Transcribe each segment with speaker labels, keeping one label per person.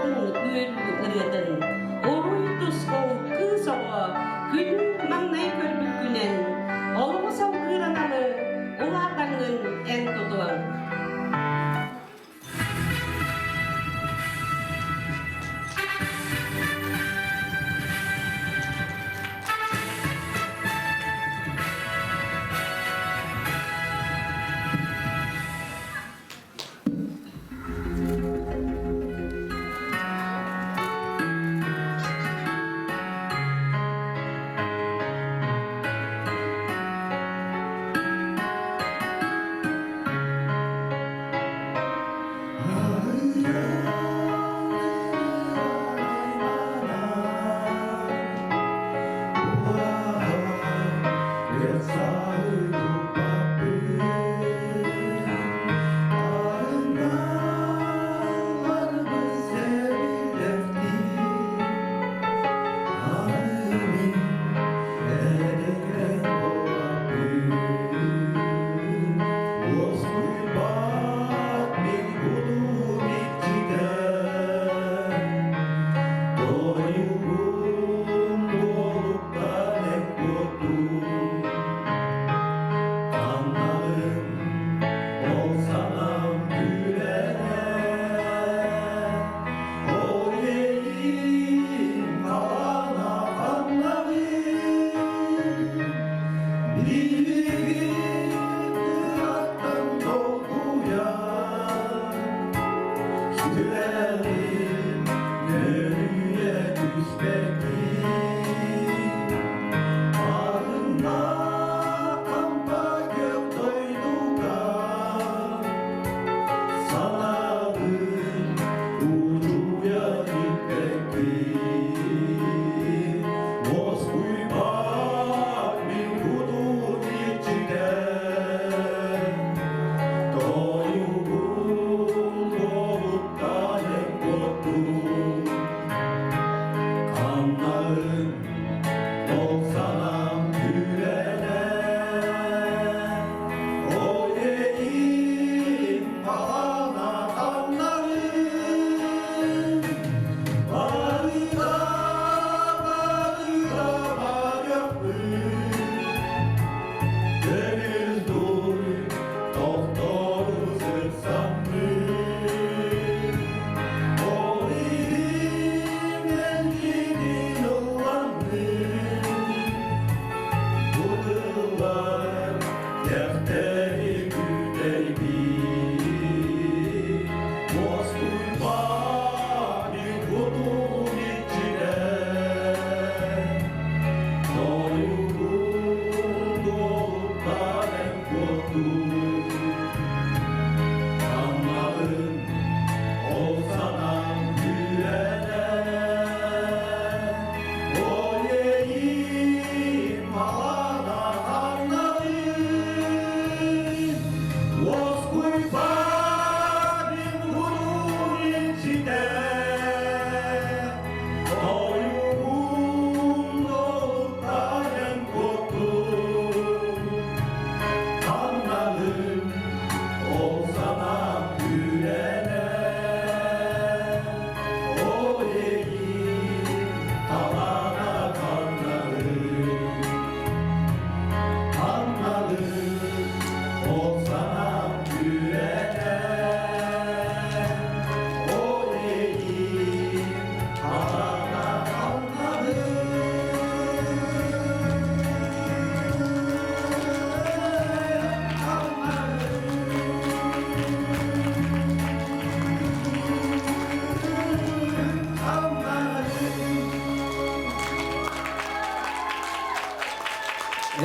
Speaker 1: Ыллаатын үөрүү ырыатын. Уруй-тускул кыыс оҕо күнү маҥнай көрбүккүнэн, олоҕу салгыыр аналы улаатаҥҥын эн тутуоҥ.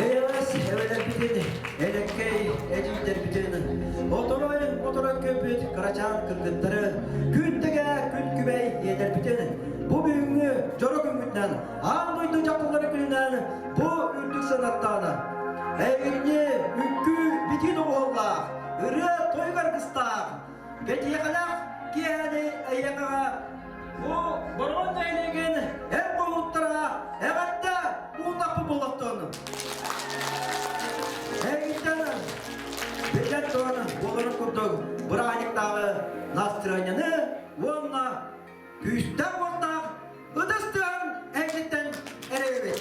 Speaker 2: Эйэҕэс эбэлэрбитин, элэккэй эдьиийдэрбитин, оторой оторой көппүт кырачаан кыргыттары, күн тэгэ күн күбэй ийэлэрбитин бу бүгүҥҥү дьоро күммүтүнэн аан дойду дьахталларын күнүнэн бу үрдүк санаттаана эйигинни үҥкүү битии доҕуһуоллаах, ырыа тойук аргыстаах, бэтиэхэлээх киэһэни эйиэхэҕэ Бу Бороҕон нэһилиэгин эр хоһууттара эҕэрдэ ууннахпыт буолуохтун! Эһигиттэн биллэн туран буоларын курдук бырааһынньыктааҕы настырыанньаны уонна күүстээх уоттаах ытыс тыаһын эһигиттэн эрэйэбит.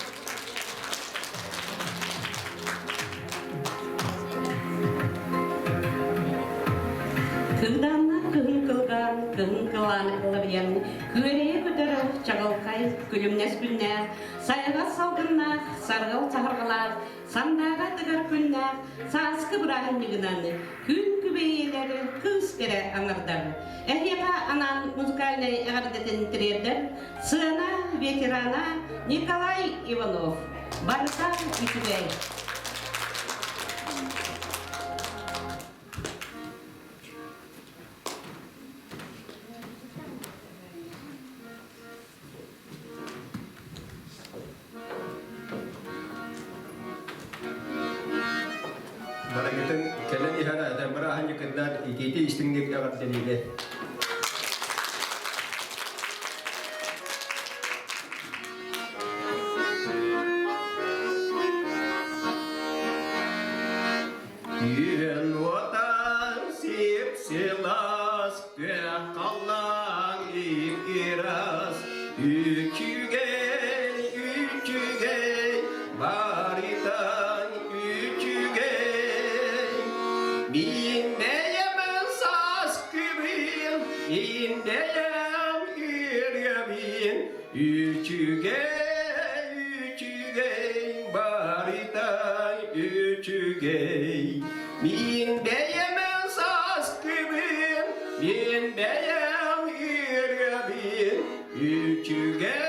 Speaker 1: Кыыдааннаах кыһын кылгаан, кыһын кылаан ылларыйан, күөрэйэ көтөр чаҕылхай күлүмнэс күннээх, сайаҕас салгыннаах, саргыл саһарҕалаах, сандааҕа тыгар күннээх, сааскы бырааһынньыгынан күн күбэйиэлэр кыыс кэрэ аҥардар. Эһиэхэ анаан музыкальнай эҕэрдэтин тириэрдэр сыана ветерана Николай Иванов. Барыта үчүгэй.
Speaker 3: Барыгытын кэлэн иһэр бырааһынньыкытынан итиити истиҥник эҕэрдэлиибин. Күн уотан сип-сылаас, күөх халлаан ып-ыраас, үчүгэй, үчүгэй, барытан үчүгэй. Мин бэйэм саас күбүн, мин бэйэм үөрүөбүн, Үчүгэй, үчүгэй, барытай үчүгэй. Мин бэйэм сааскыбын, мин бэйэм үөрүөбүн. Үчүгэй,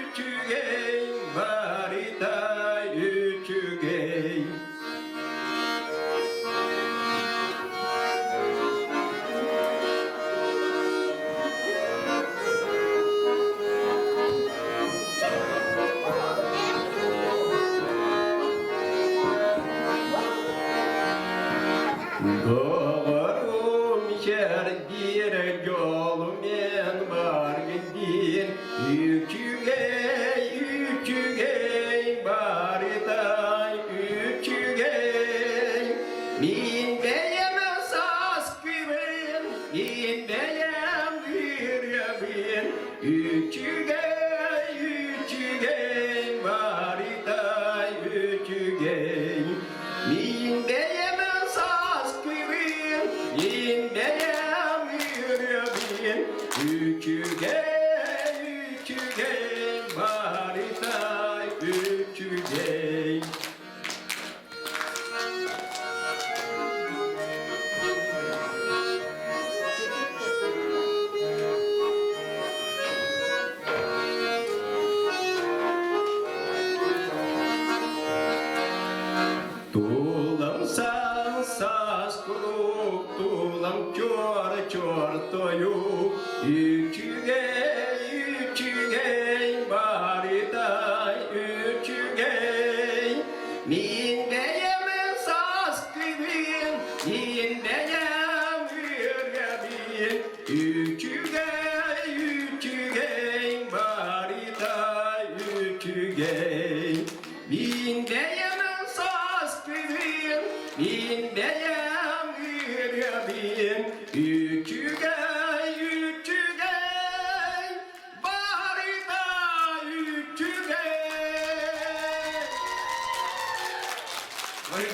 Speaker 3: үчүгэй, барытай үчүгэй. Доҕорум сэргиир дьолум эн баргын диир Үчүгэй, үчүгэй, барытай үчүгэй. Мин бэйэм сааскыбын, мин бэйэм ырыабын. Үчүгэй, үчүгэй, барытай үчүгэй. Мин бэйэм сааскыбын, мин бэйэм ырыабын. Үчүгэй, үчүгэй, барытай үчүгэй. Тулам сан саас куруук, тулам чуор-чуор тойук, үчүгэй, үчүгэй, барытай үчүгэй. Мин бэйэм саас күбүн, мин бэйэм үөргэбин, үчүгэй, үчүгэй, барытай үчүгэй. Мин бэйэм сааскыбын, мин бэйэм ырыабын, үчүгэй, үчүгэй, барыта үчүгэй. Ой,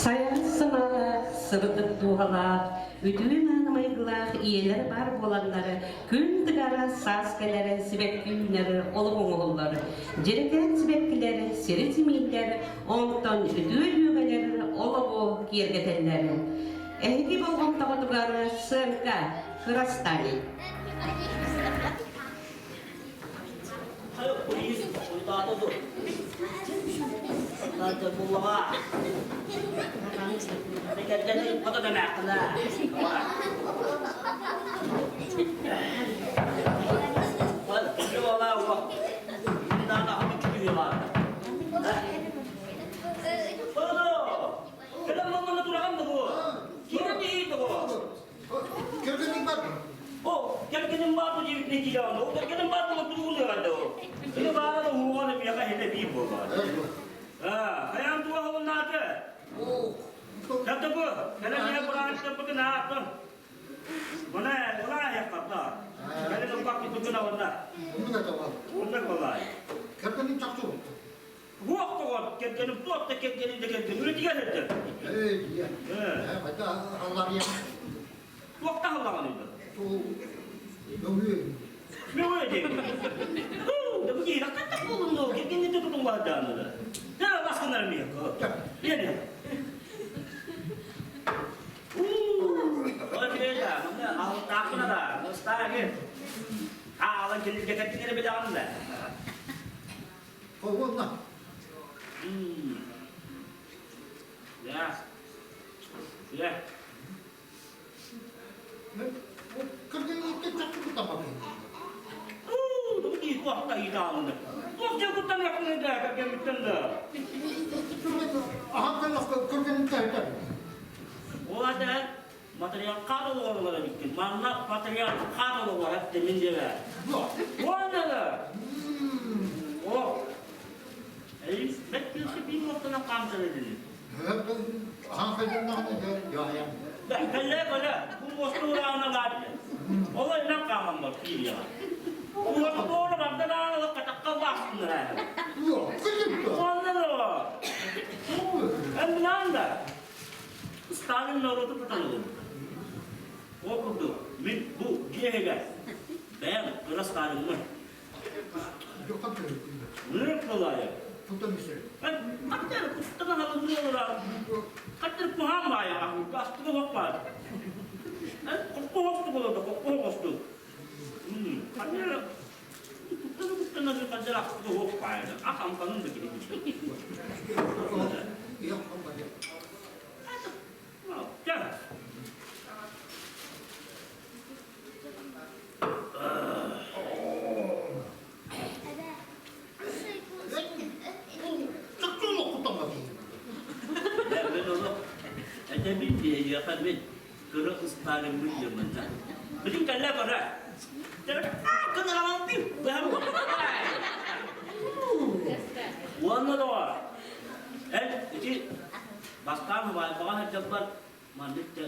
Speaker 1: Сайын сыналаах, сырдык дууһалаах, үтүө мааны майгылаах ийэлэр баар буоланнар, күн тыгара, саас кэлэрэ, сибэкки үүнэр, олох оҥоһуллар. Дьэрэкээн сибэккилэр, сири симииллэр, онтон үтүө дьүөгэлэр олоҕу киэргэтэллэр. Эһиги болҕомтоҕутугар сыаҥка Кырастани.
Speaker 4: бу диэбитинэ киирэ ол кэргэним баар буола тугу да ол. Кини баара да уһуоҕа миэхэ иһитэ биир буолла. Хайаан туох олуннааты? Чатты бу, кэлэн иһэ бырааттарбытын ааттан. Мына, улаайах хапта. Кэлин ылбаккытын онна. Онна балай.
Speaker 5: Кэргэнин чахчы
Speaker 4: Туох тоҕор кэргэним туох да кэргэним да кэргэн үлэтигэр сылдьар.
Speaker 5: Эй, ийэ. Хайда алларыйа.
Speaker 4: Туох да аллаҕаный да?
Speaker 5: Мөҥүө.
Speaker 4: Мөҥүө диэки. Да бу киһи хаттах буолун доо кэргэнин да тутуллаһдааны да. Да баскынар миэхэ. Иэни. Алтаахпына да, ыстааги. Аалан кэлиргэ кэргэннэри билэҕин да.
Speaker 5: Холуонна.
Speaker 4: Я. Я.
Speaker 5: Кыргыйыкка чахчы тамабын.
Speaker 4: Уу, туохта ыйдаалыны. Туох дьэ куттан яхны да, кэргэммиттэн да.
Speaker 5: Ахан кыргын кэһэтэ.
Speaker 4: Ол ата матриархат олоҕор эбиккин. Манна патриархат олоҕор эттэ мин диэбэ. Уонна да. О. Эй, бэт күнсү биир уоттана хаамсар эдини. Кэллэ кэлэ, бу муоста ураана баар Ол иннан хааман бар киириэҕэ. Уоттуону барда даҕаны катакка баахсыннара. Уонна да. Эн билэҕин да, Сталин норуоту тутан ылыммыта. Ол курдук, мин бу дьиэ иһигэр бэйэм кыра Сталиммын. Нырык былайы. Хаттар куттана халынныылара. Хаттар куһаан баайа аһыырга астыга суох баар. Кокку хосту болода, кокку хосту. Хаттар куттана куттана хаттар астыга суох баайа. Ах амтанын да киһи. Мен ону этэбин диэйиэхэ мин кыра ыстаарыммын диэммин Билин кэллэ көрө. Уонна доҕор, эн ити бастаан убайбаҕа сылдьарбар маннык да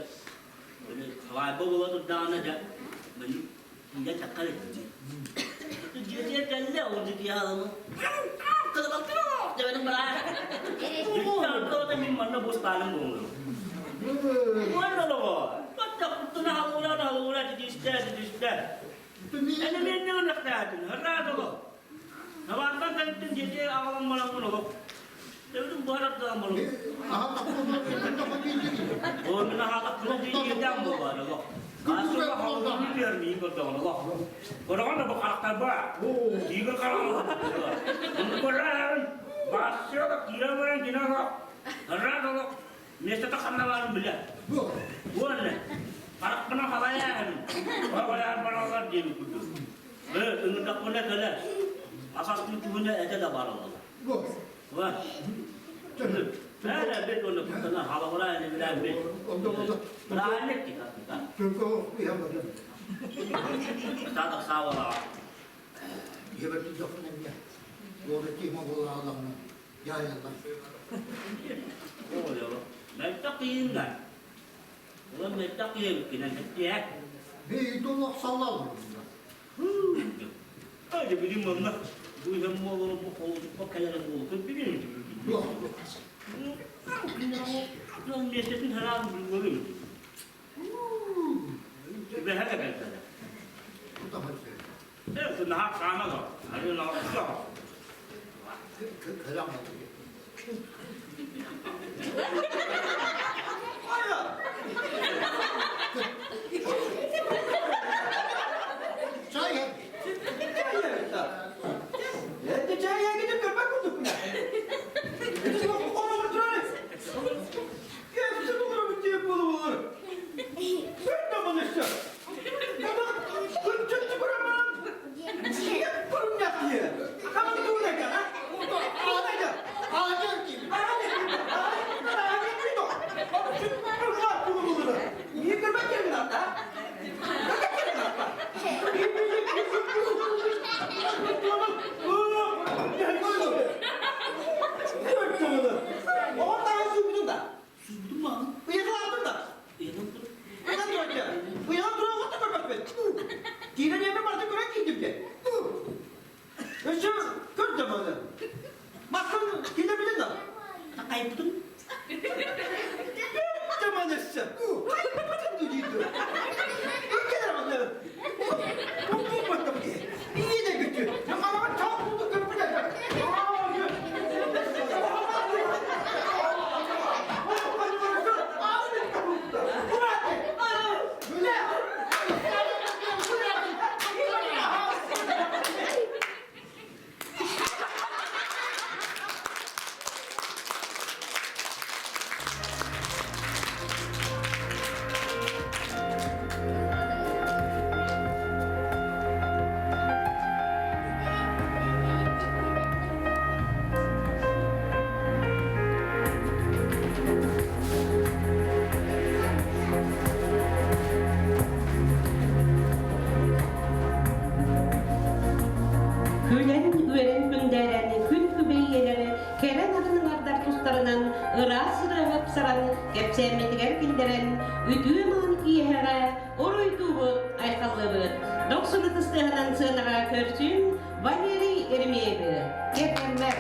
Speaker 4: халаайба буола турдаҕына дьэ маннык иҥэ таккар этим дьиэтигэр кэллэ ол дьиэтигэр мин манна бу Сталин буолуом. Уонна доҕор, баттах куттана халуураа халуураа титистэ титистэ. Эни мен не ынахтаатын, хыраа доҕор. Табаартан кэлиттин дьиэтигэр аҕалан бараммын олох. Төбүтүн буһараттаан барым. Уонна аһаатахпына диэйиэдээн буолбаат олох. Аасыба халлааны биэрмиин көрдөҕүн олох. Көрөҕүн да бу харахтарба. Тигр хараҕын. Көрөҕүн. Баассыа да киирэн баран кини олох. Ыраат олох. Миэстэтэ ханна баарын билэ. Уонна харахпынан халайааһын. Халайаар бараллар диэбит курдук. Ыҥырдахпына кэлэ. Асастыы түгүнэ этэ да бараллар. Бәрі бет оны кутана халабыра эне билэн бет. Правильно Тадық сауала. Мөлтөх киһиннэр. Улам мөлтөх киһи киһи. Hadi bilim онно бу иһэн буолуо бу холодукка кэлэрэ буолуо билим миэстэтин хараан булгурум Түбэһэ да кэлтэлэ. Э, наһаа хаама да. Ары наҕа
Speaker 1: тупсаран кэпсээммитигэр киллэрэн, үтүө мааны киэһэҕэ уруйдуубут, айхаллыыбыт. Дохсун ытыс тыаһынан сыанаҕа көрсүн Валерий Еремеевы. Кэргэммэр.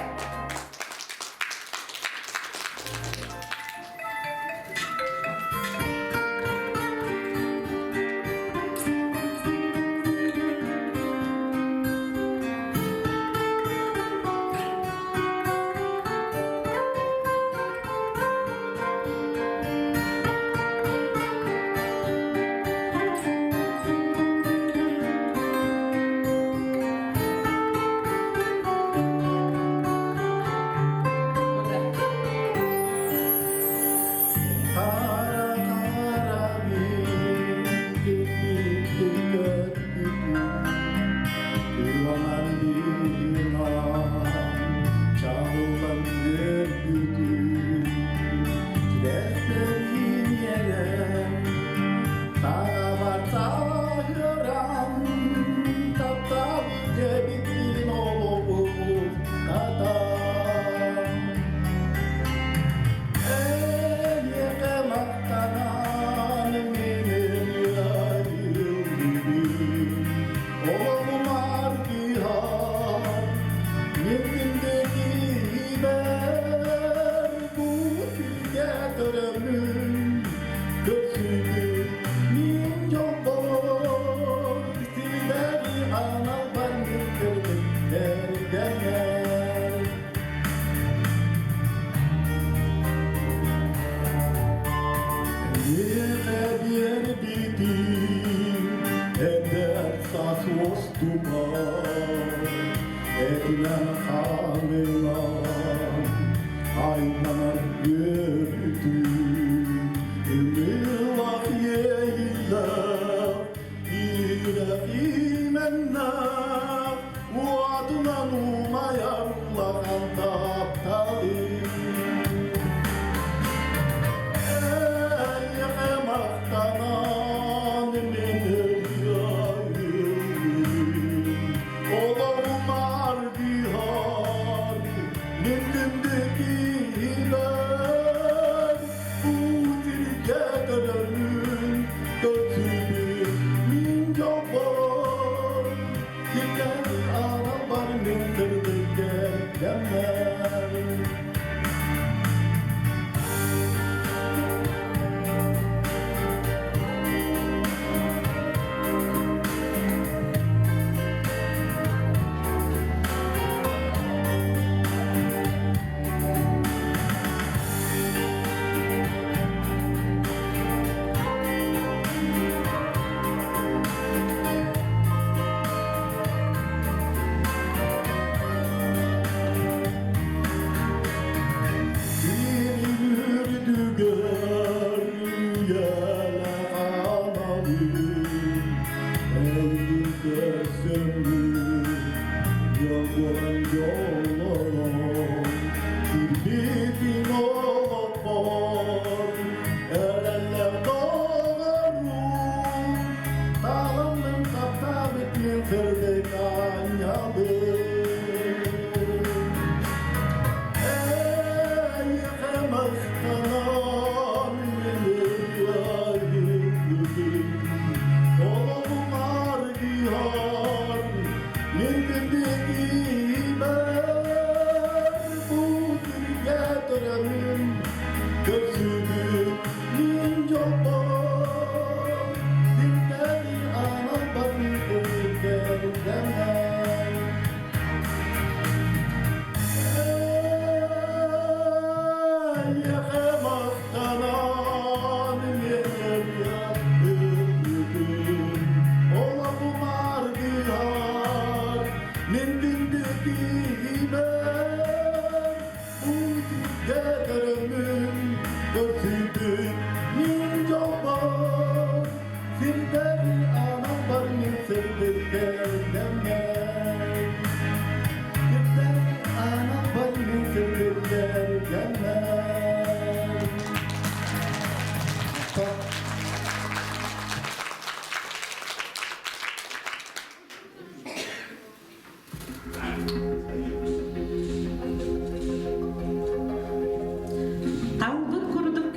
Speaker 1: Талбыт курдук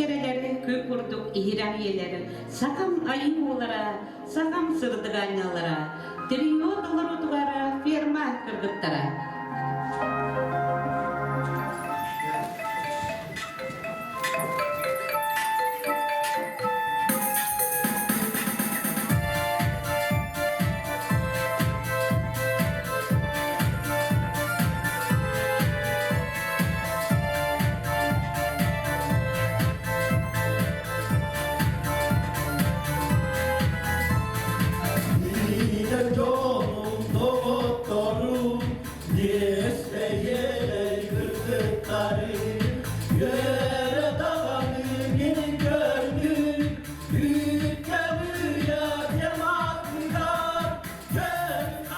Speaker 1: күн курдук иһирэх ийэлэр, сахам айыы уолара, сахам сырдык аанньаллара, трио толоруутугар ферма кыргыттара.
Speaker 6: Дьонум доҕотторум, Иэстэйэлэй кыргыттарым, Үөрэ даҕаны мин көрдүм, Үүккэ быйа атыгар, Көр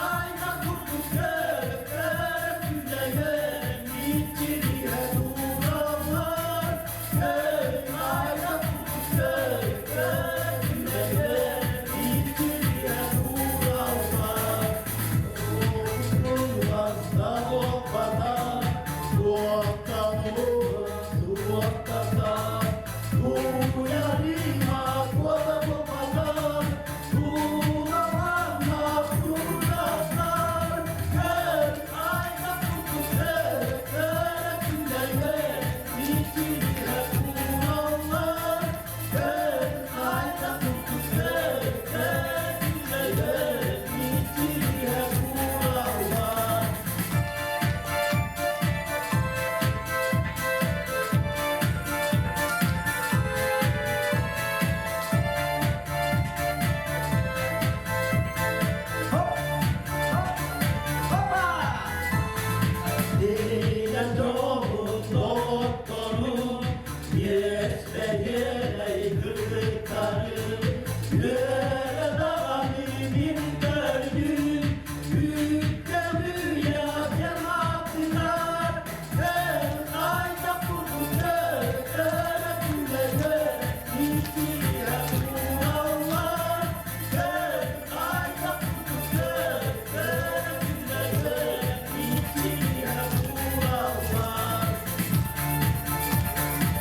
Speaker 6: айна курдук көрө-көрө күлэйэн, Иччилиһэ тураллар, Көр айна курдук көрө-көрө күлэйэн, Иччилиһэ тураллар.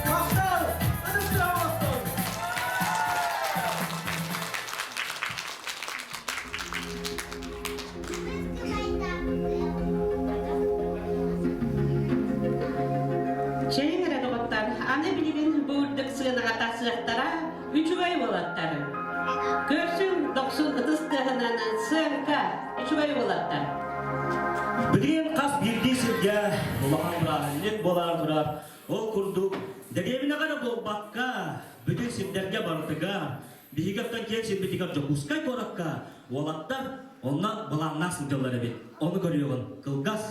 Speaker 2: Махтал! Ытыстыра махтал!
Speaker 1: Чэйиҥ эрэ доҕоттор, аны билигин бу үрдүк сыанаҕа тахсыахтара үчүгэй уолаттар. Көрсүҥ дохсун ытыс тыаһынан сыаҥка үчүгэй уолаттар.
Speaker 6: Билигин хас биирдии сиргэ улахан бырааһынньык буолаары турар. Ол курдук, дэриэбинэҕэ эрэ буолбакка, бүтүн сирдэргэ барытыгар, биһиги оттон киэҥ сирбитигэр Дьокуускай куоракка уолаттар онно былааннаах сылдьаллар эбит. Ону көрүөҕүн кылгас.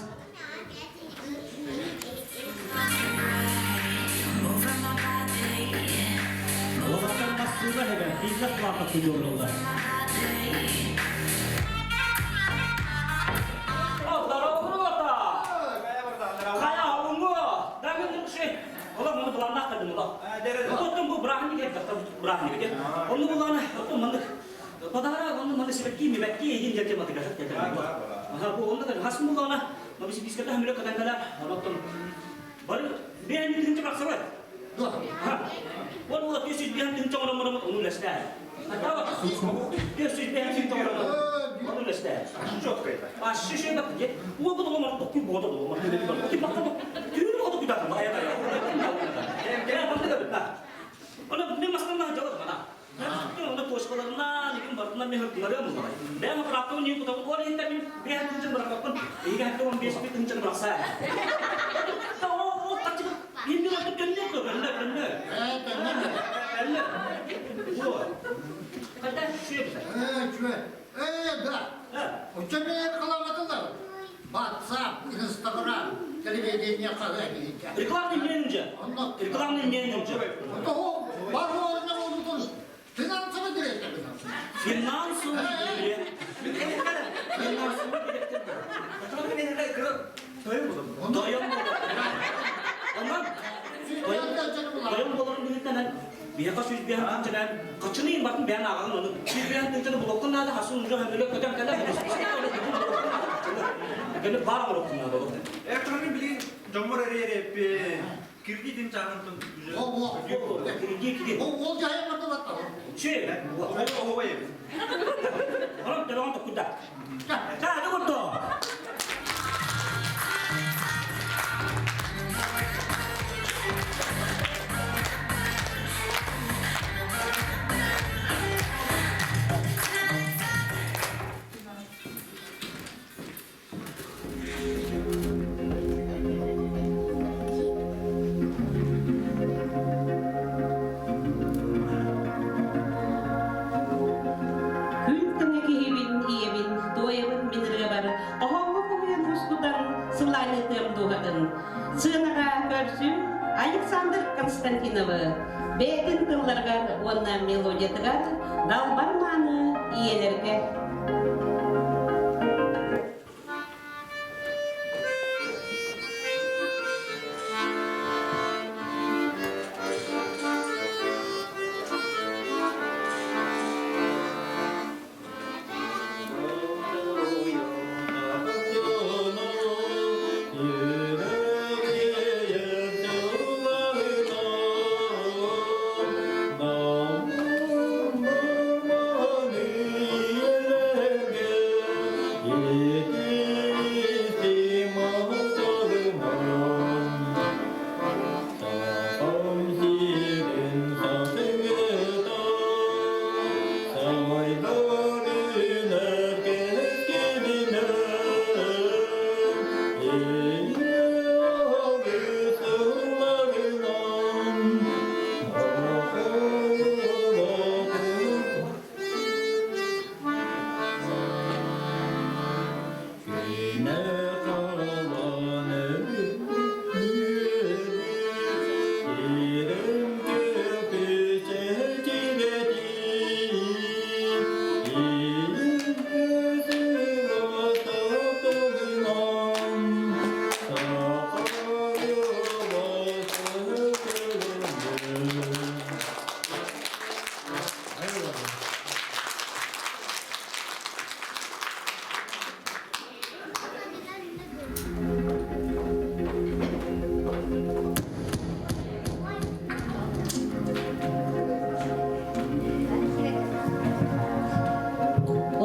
Speaker 6: Уолаттар массыына иһигэр бизнес плата куйууруллар.
Speaker 4: Подара онно маны сибэкки мибэкки егин дьэ матыга Аха бу онно хас муллаана мабис биската хамиле катангала оноттон бары бээн тыһынча баксабат. Ол ула 405 тыһынча оромором ону лэстэ. 405 тыһынча оромором ону лэстэ. Ашы шөй бак де. Уа бу дома токку бода дома. Ки бакка түүн оду куда бая. Она не масканна жалат мана. Оны точкаларынан, игин барытынан мен хыртынарыам булларай. Бэйэм аппарааттабын ньии тутабын, ол иһиттэн мин бэйэм тыынчан бырахпаппын, эһиги хатта 15 тыынчан бырахсаа. Ол таччы инни ордук көннө көннө көннө.
Speaker 5: Ээ, төннөр.
Speaker 4: Көннө. Вот. Когда шүе
Speaker 5: Ээ, чүө. Ээ, да. Оччо мен халаматылар. WhatsApp, Instagram, телевидение хаһыа киһитэ.
Speaker 4: Рекламный менеджер. Рекламный менеджер.
Speaker 5: Бар орна болбутун финансовый директор.
Speaker 4: Финансовый директор. Финансовый директор. Тойон Онон тойон болорун быһыытынан биһиэхэ 105 тыһыынчанан хаччыны батын бэйэн ааҕаҕын ону 105 тыһыынчаны булуоххун наада хасын уже хөмөлө көтөн кэлэр Кэлip баар оҥоруоххун наада
Speaker 2: Электронный билигин дьоммор эрийэр эппин.
Speaker 7: Кредитин чаһын
Speaker 5: О, о,
Speaker 4: Кредит.
Speaker 5: О, ол жайы барды батта.
Speaker 4: Че?
Speaker 7: Оһуобай эбит.
Speaker 4: Онон төлөҕөн токкуйда. Чаа, курдук.
Speaker 1: Күн тэҥэ киһибин, ийэбин, туойабын мин ырыабар, оһоҥҥо куһуйан ускутан сылаанньытыам дууһатын. Сыанаҕа көрсүм Александр Константиновы бэйэтин тылларыгар уонна мелодиятыгар далбар мааны ийэлэргэ.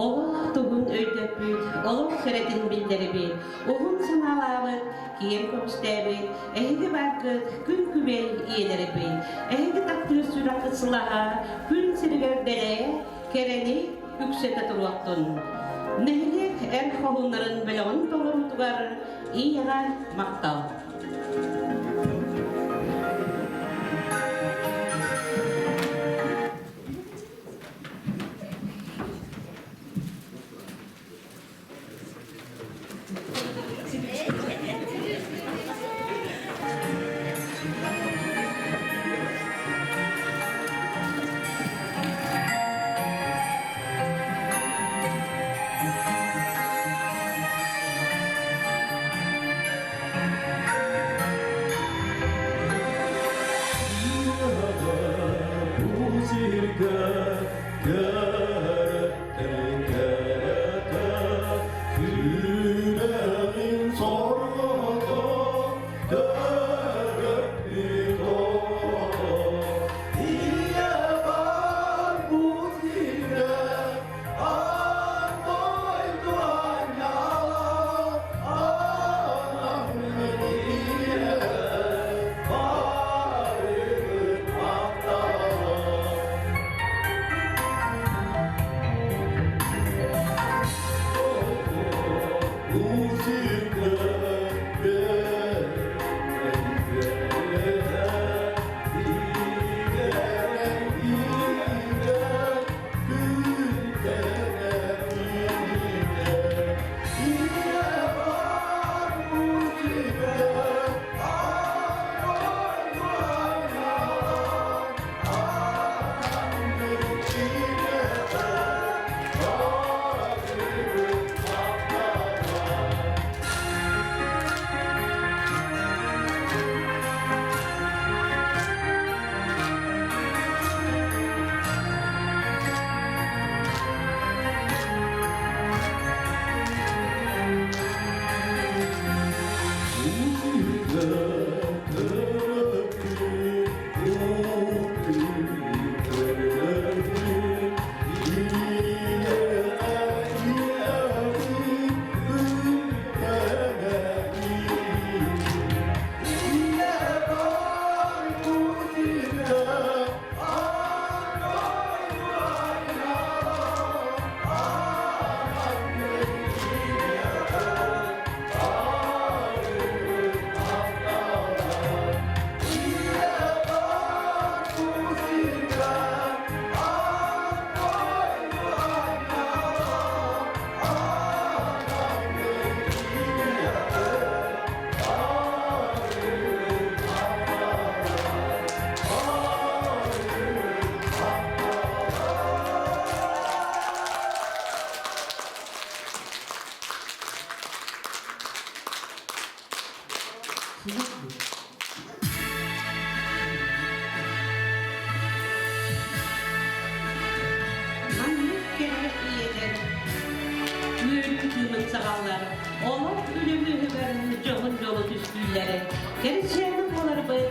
Speaker 1: Олох тугун өйдөппүт, олох сэрэтин биллэрибит, уһун санаалаабыт, киэҥ көҕүстээбит, эһиги бааргыт күн күбэй ийэлэрибит, эһиги таптыыр сүрэххит сылаһа күн сиригэр дэлэйэ, кэрэни үксэтэ туруохтун. Нэһилиэк эр хоһууннарын бөлөҕүн толоруутугар ийэҕэ махтал. үөрүү кыымын саҕаллар, олох үлүмүһүгэр дьоһун дьолу түстүүллэр. Кэрчээнэ буоларбыт,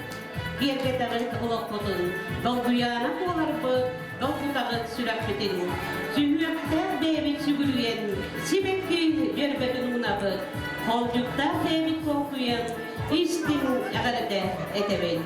Speaker 1: киэргэтэҕит олохпутун, долгуйаана буоларбыт, долгутаҕыт сүрэхпитин. Сүһүөхтээх бэйэбит сүгүрүйэн, сибэкки дьөрбөтүн уунабыт, холдьуктаах бэйэбит холкуйан, истиҥ эҕэрдэ этэбит.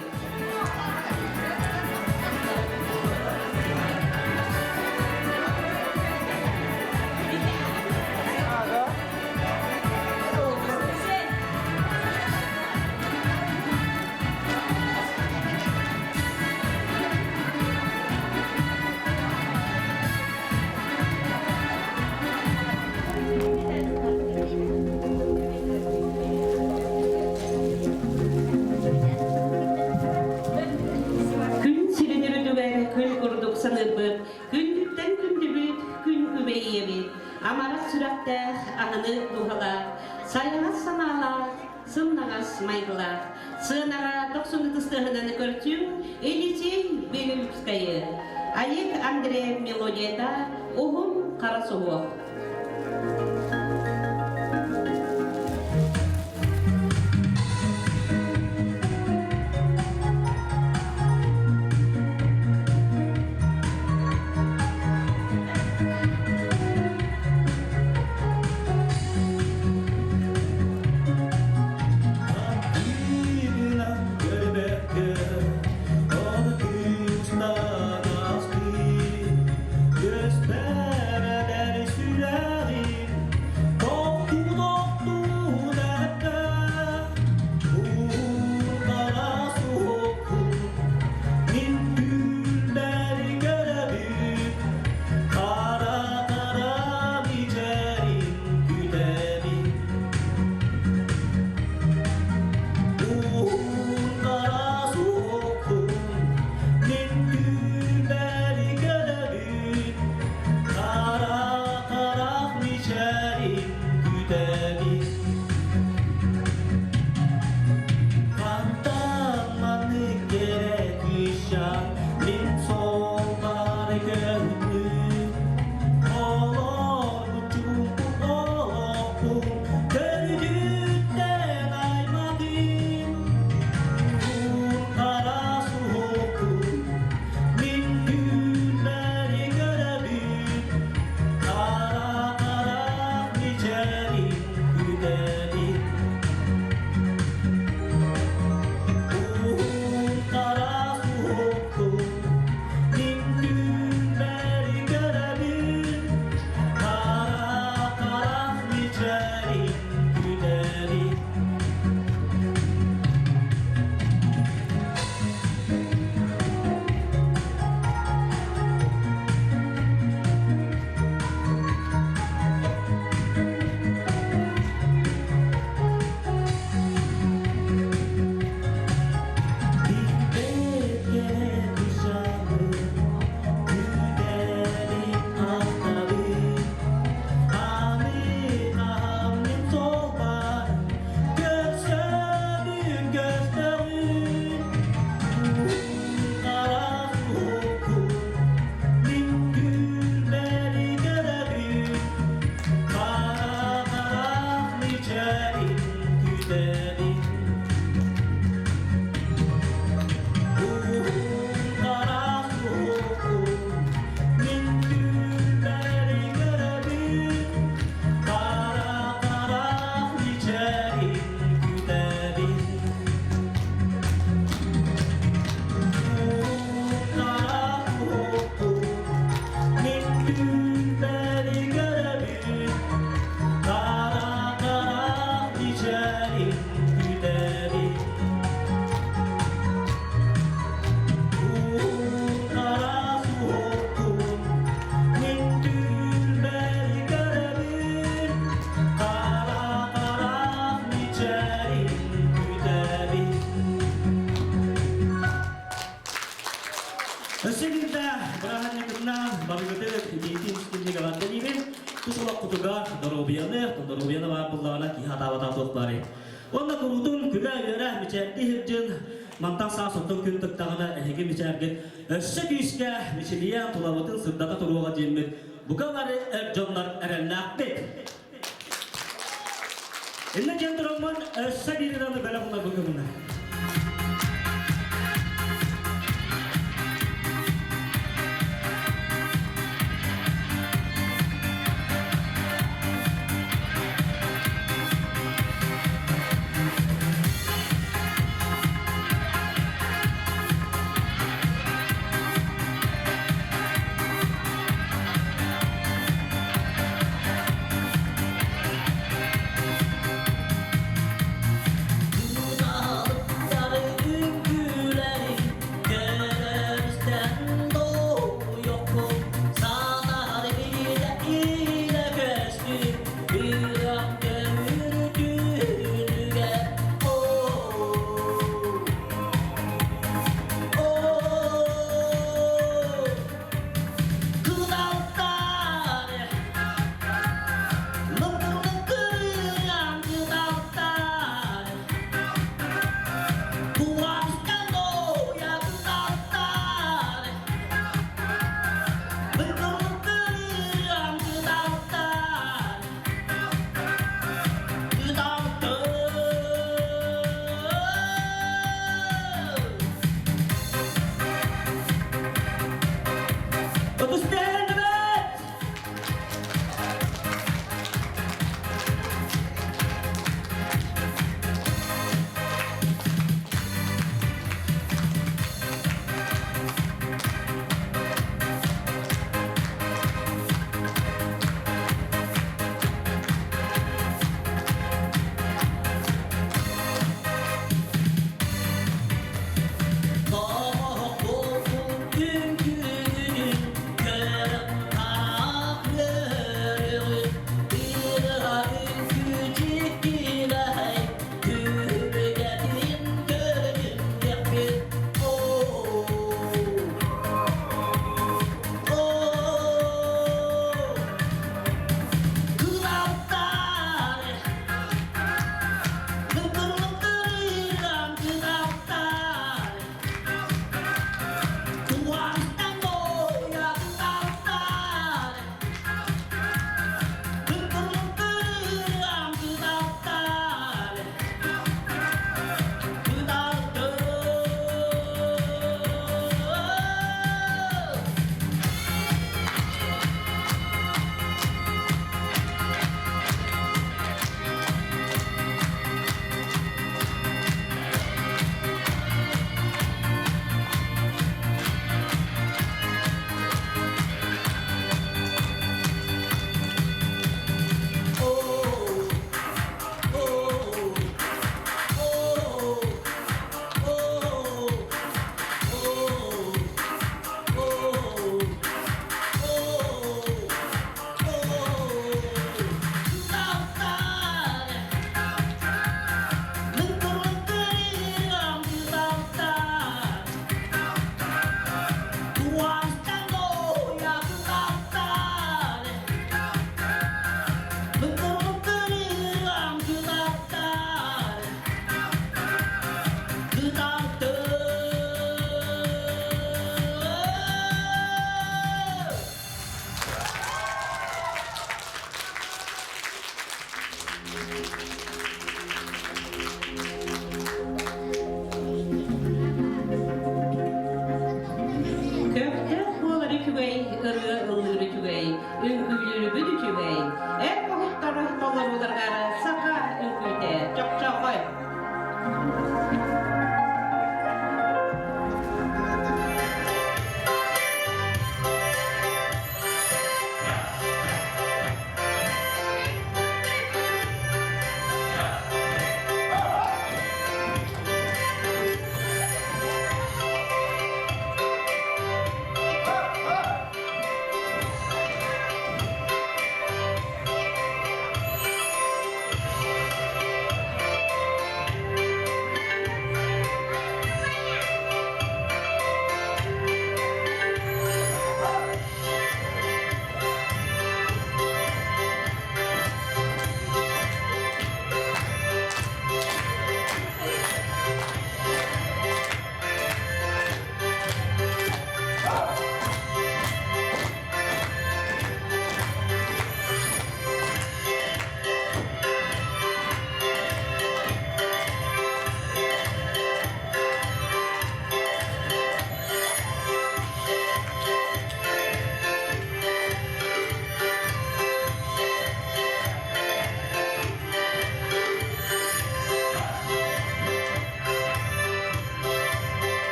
Speaker 1: Күн сирин үрдүгэр күн курдук саныырбыт, күндүттэн күндүбүт, күн күбэйиэбит, амарах сүрэхтээх, аһыны дууһалаах, сайаҕас санаалаах, сымнаҕас майгылаах, сыанаҕа дохсун ытыстыһынан көрсүҥ Елисей Белюбскайы, Айык Андреев мелодията Уһун хара суһуох.
Speaker 6: Kara kara biçerim güderim Уһун хара суоххун мин түүннэри көрөбүн Хара харах мичээрин күтэбин Хантан маннык кэрэ кыысчаан мин суолбар көһүннүм Олорбуччум олохпун төрүтүттэн аймадым Хара суохпун мин түүннэри көрөбүн Хара харах мичээрин күтэбин Уһун хара суохпун мин түүннэри көрөбүн Хара харах мичээрин күтэбин Билбэт кэрэ кушабын күтэбин ахтабын Аны хаһаммын суолбар көрсөбүн көстөбүн Хара суохпун мин түүннэри көрөбүн Хара харах мичээрин күтэбин Уһун хара суохпун мин түүннэри көрөбүн Хара харах мичээрин күтэбин Хара суохпун мин түүннэри көрөбүн Хара харах мичээрин күтэбин Хара суохпун мин түүннэри көрөбүн Хара харах мичээрин күтэбин Өссө биирдэ бырааһынньыкытынан барыгыты миитин үстүннүк эҕэрдэлиибин. Тус олоххутугар доруобуйаны, доруобуйаны баар буллаҕына киһи атаабатаҕа туох баарый. Уонна куруутун күлэ-үөрэ мичээрдии сылдьын, мантан саас оттон күн тыктаҕына эһиги мичээргит өссө күүскэ мичилийэн тулабытын сырдата туруоҕа диэммит бука бары эр дьоннор эрэллээхпит. Инна диэн тураммын өссө биир ыраны бэлэх уларбын көмүнэ. Ытыстыһын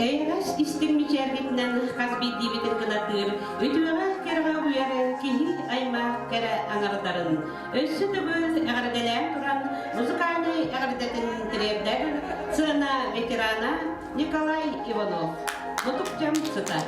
Speaker 1: Эйэҕэс истиҥ мичээргитинэн хас биирдиибитин кынаттыыр, үтүөҕэ кэрэҕэ угуйар киһи аймах кэрэ аҥардарын өссө төгүл эҕэрдэлээн туран музыкальнай эҕэрдэтин тириэрдэр сцена ветерана Николай Иванов. Мутукчам сыта.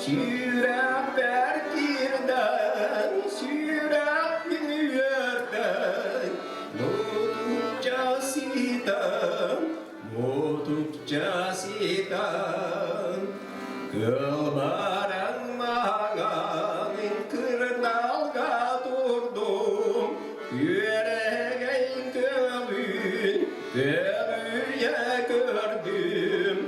Speaker 3: Сүрэхпэр киирдэн, сүрэхпин үөрдэн, Мутукча ситэн, мутукча ситэн, Кылбаран маҥан кырналга турдум, Күөрэгэй көҥүл көмүйэ көрдүм,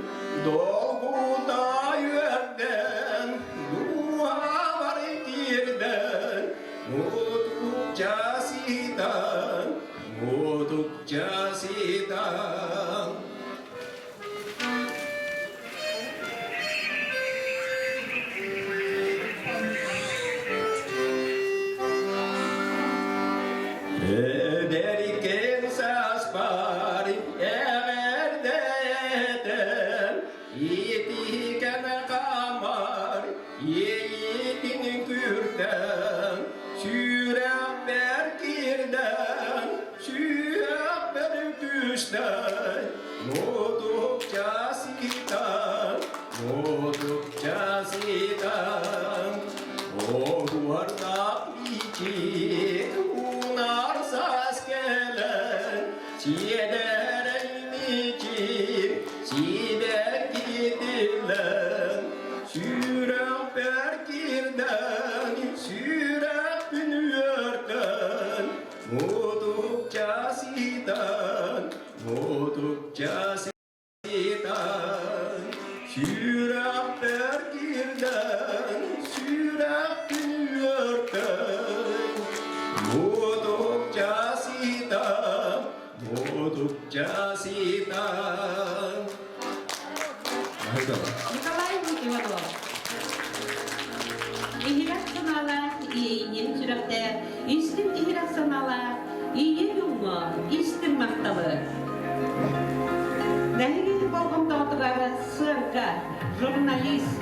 Speaker 3: Долгута үөрдэн, дууһабар киирдэн, Мутукча ситэн, мутукча ситэн. Эдэрикэн сааспар эҕэрдэтэн, Иитиһикэн хаамар иэйиитин күртэн, Сүрэхпэр киирдэн, сүрэхпэр түстэн, Мутукча ситэн, мутукча ситэн, Оһуордаах ичик унаар саас кэлэн, Сиэдэрэй мичик сибэккитиллэн, Сүрэхпэр киирдэн, сүрэхпин үөртэн, Мутукча ситэн, мутукча ситэн, Сүрэхпэр киирдэн, сүрэхпин үөртэн, Мутукча ситэн, мутукча ситэн.
Speaker 1: Николай Иванов. Иһирэх санаалаах иэйиинин сүрэхтээх, истиҥ иһирэх санаалаах ийэ дьоҥҥо истиҥ махталы. Нэһилиэк болҕомтоҕутугар сыаҥка, журналист.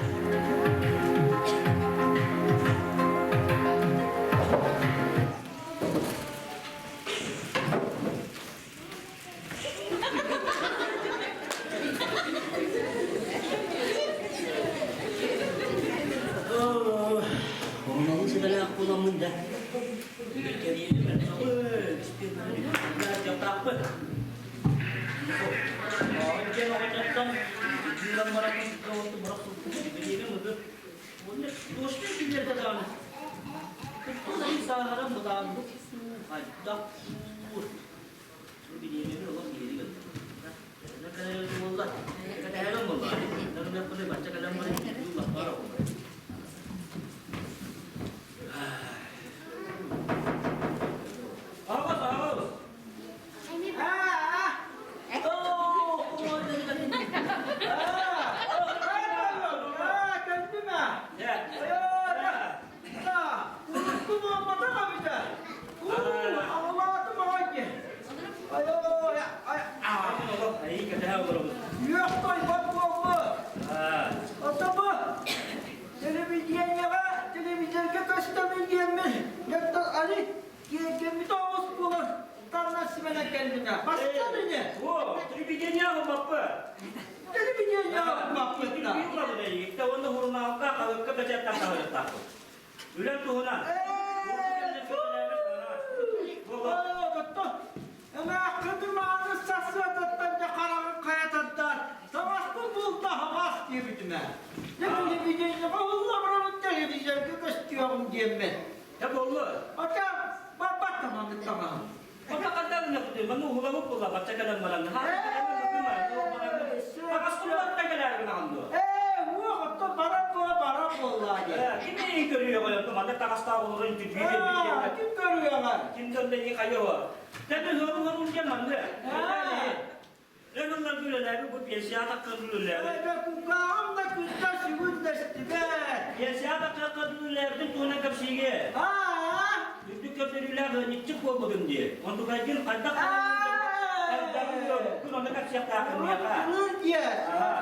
Speaker 6: Оҥоһун сүбэлээх буоламмын да
Speaker 2: Телевидениеҕэ көстөбүн диэммин, али киэргэммит оҕус буолан Танна симэнэн кэлбитэ. Бастан ини.
Speaker 4: О, телевидение баппы.
Speaker 2: Телевидение баппы.
Speaker 4: Телевидение уонна сурунаалга халыкка бэчээттэн таһырыттаахпын. Үлэм туһунан.
Speaker 2: Ымааххытымааны сарсыардаттан дьэ хараҕын хайа тардаат, таҥаспын булта аһаҕас диэбитимэ. Дьэ телевидениеҕэ уһулла барабын телевизорга көстүөҕүм диэммин.
Speaker 4: Дьэ буоллу.
Speaker 2: Ата барбат тамамыт таҥаһым.
Speaker 4: Онно ханна гыннахпытый? Манна уһуламмыт буолла, бачча кэлэн баран. Таҥаспын барта кэлээр гынаҕын дуо?
Speaker 2: Ээ, уох. Оттон барар буола барар буоллаа дии.
Speaker 4: Ким эйигин көрүөҕэй онно манна таҕастаах олорон түтүү
Speaker 2: Ким көрүөҕэй?
Speaker 4: Ким да онно эйигин хайыа. Тэбэ ыалын диэн манна. Эн ылларга үлэлээбит бу пенсияҕа тахсан үлэлээбит.
Speaker 2: Эбэ кукааҕым да күндэ сүгүн дэстибэт.
Speaker 4: Пенсияҕа тахсан үлэлээбитин туһунан кэпсиигэ.
Speaker 2: Аа?
Speaker 4: Үрдүк көрдөрүүлээх ыанньыкчык буолбутун дии. Онтукайгын хайдах элбэҕин көрбүккүн онно кэпсиэхтээххин миэхэ.
Speaker 2: Ылыр диэ.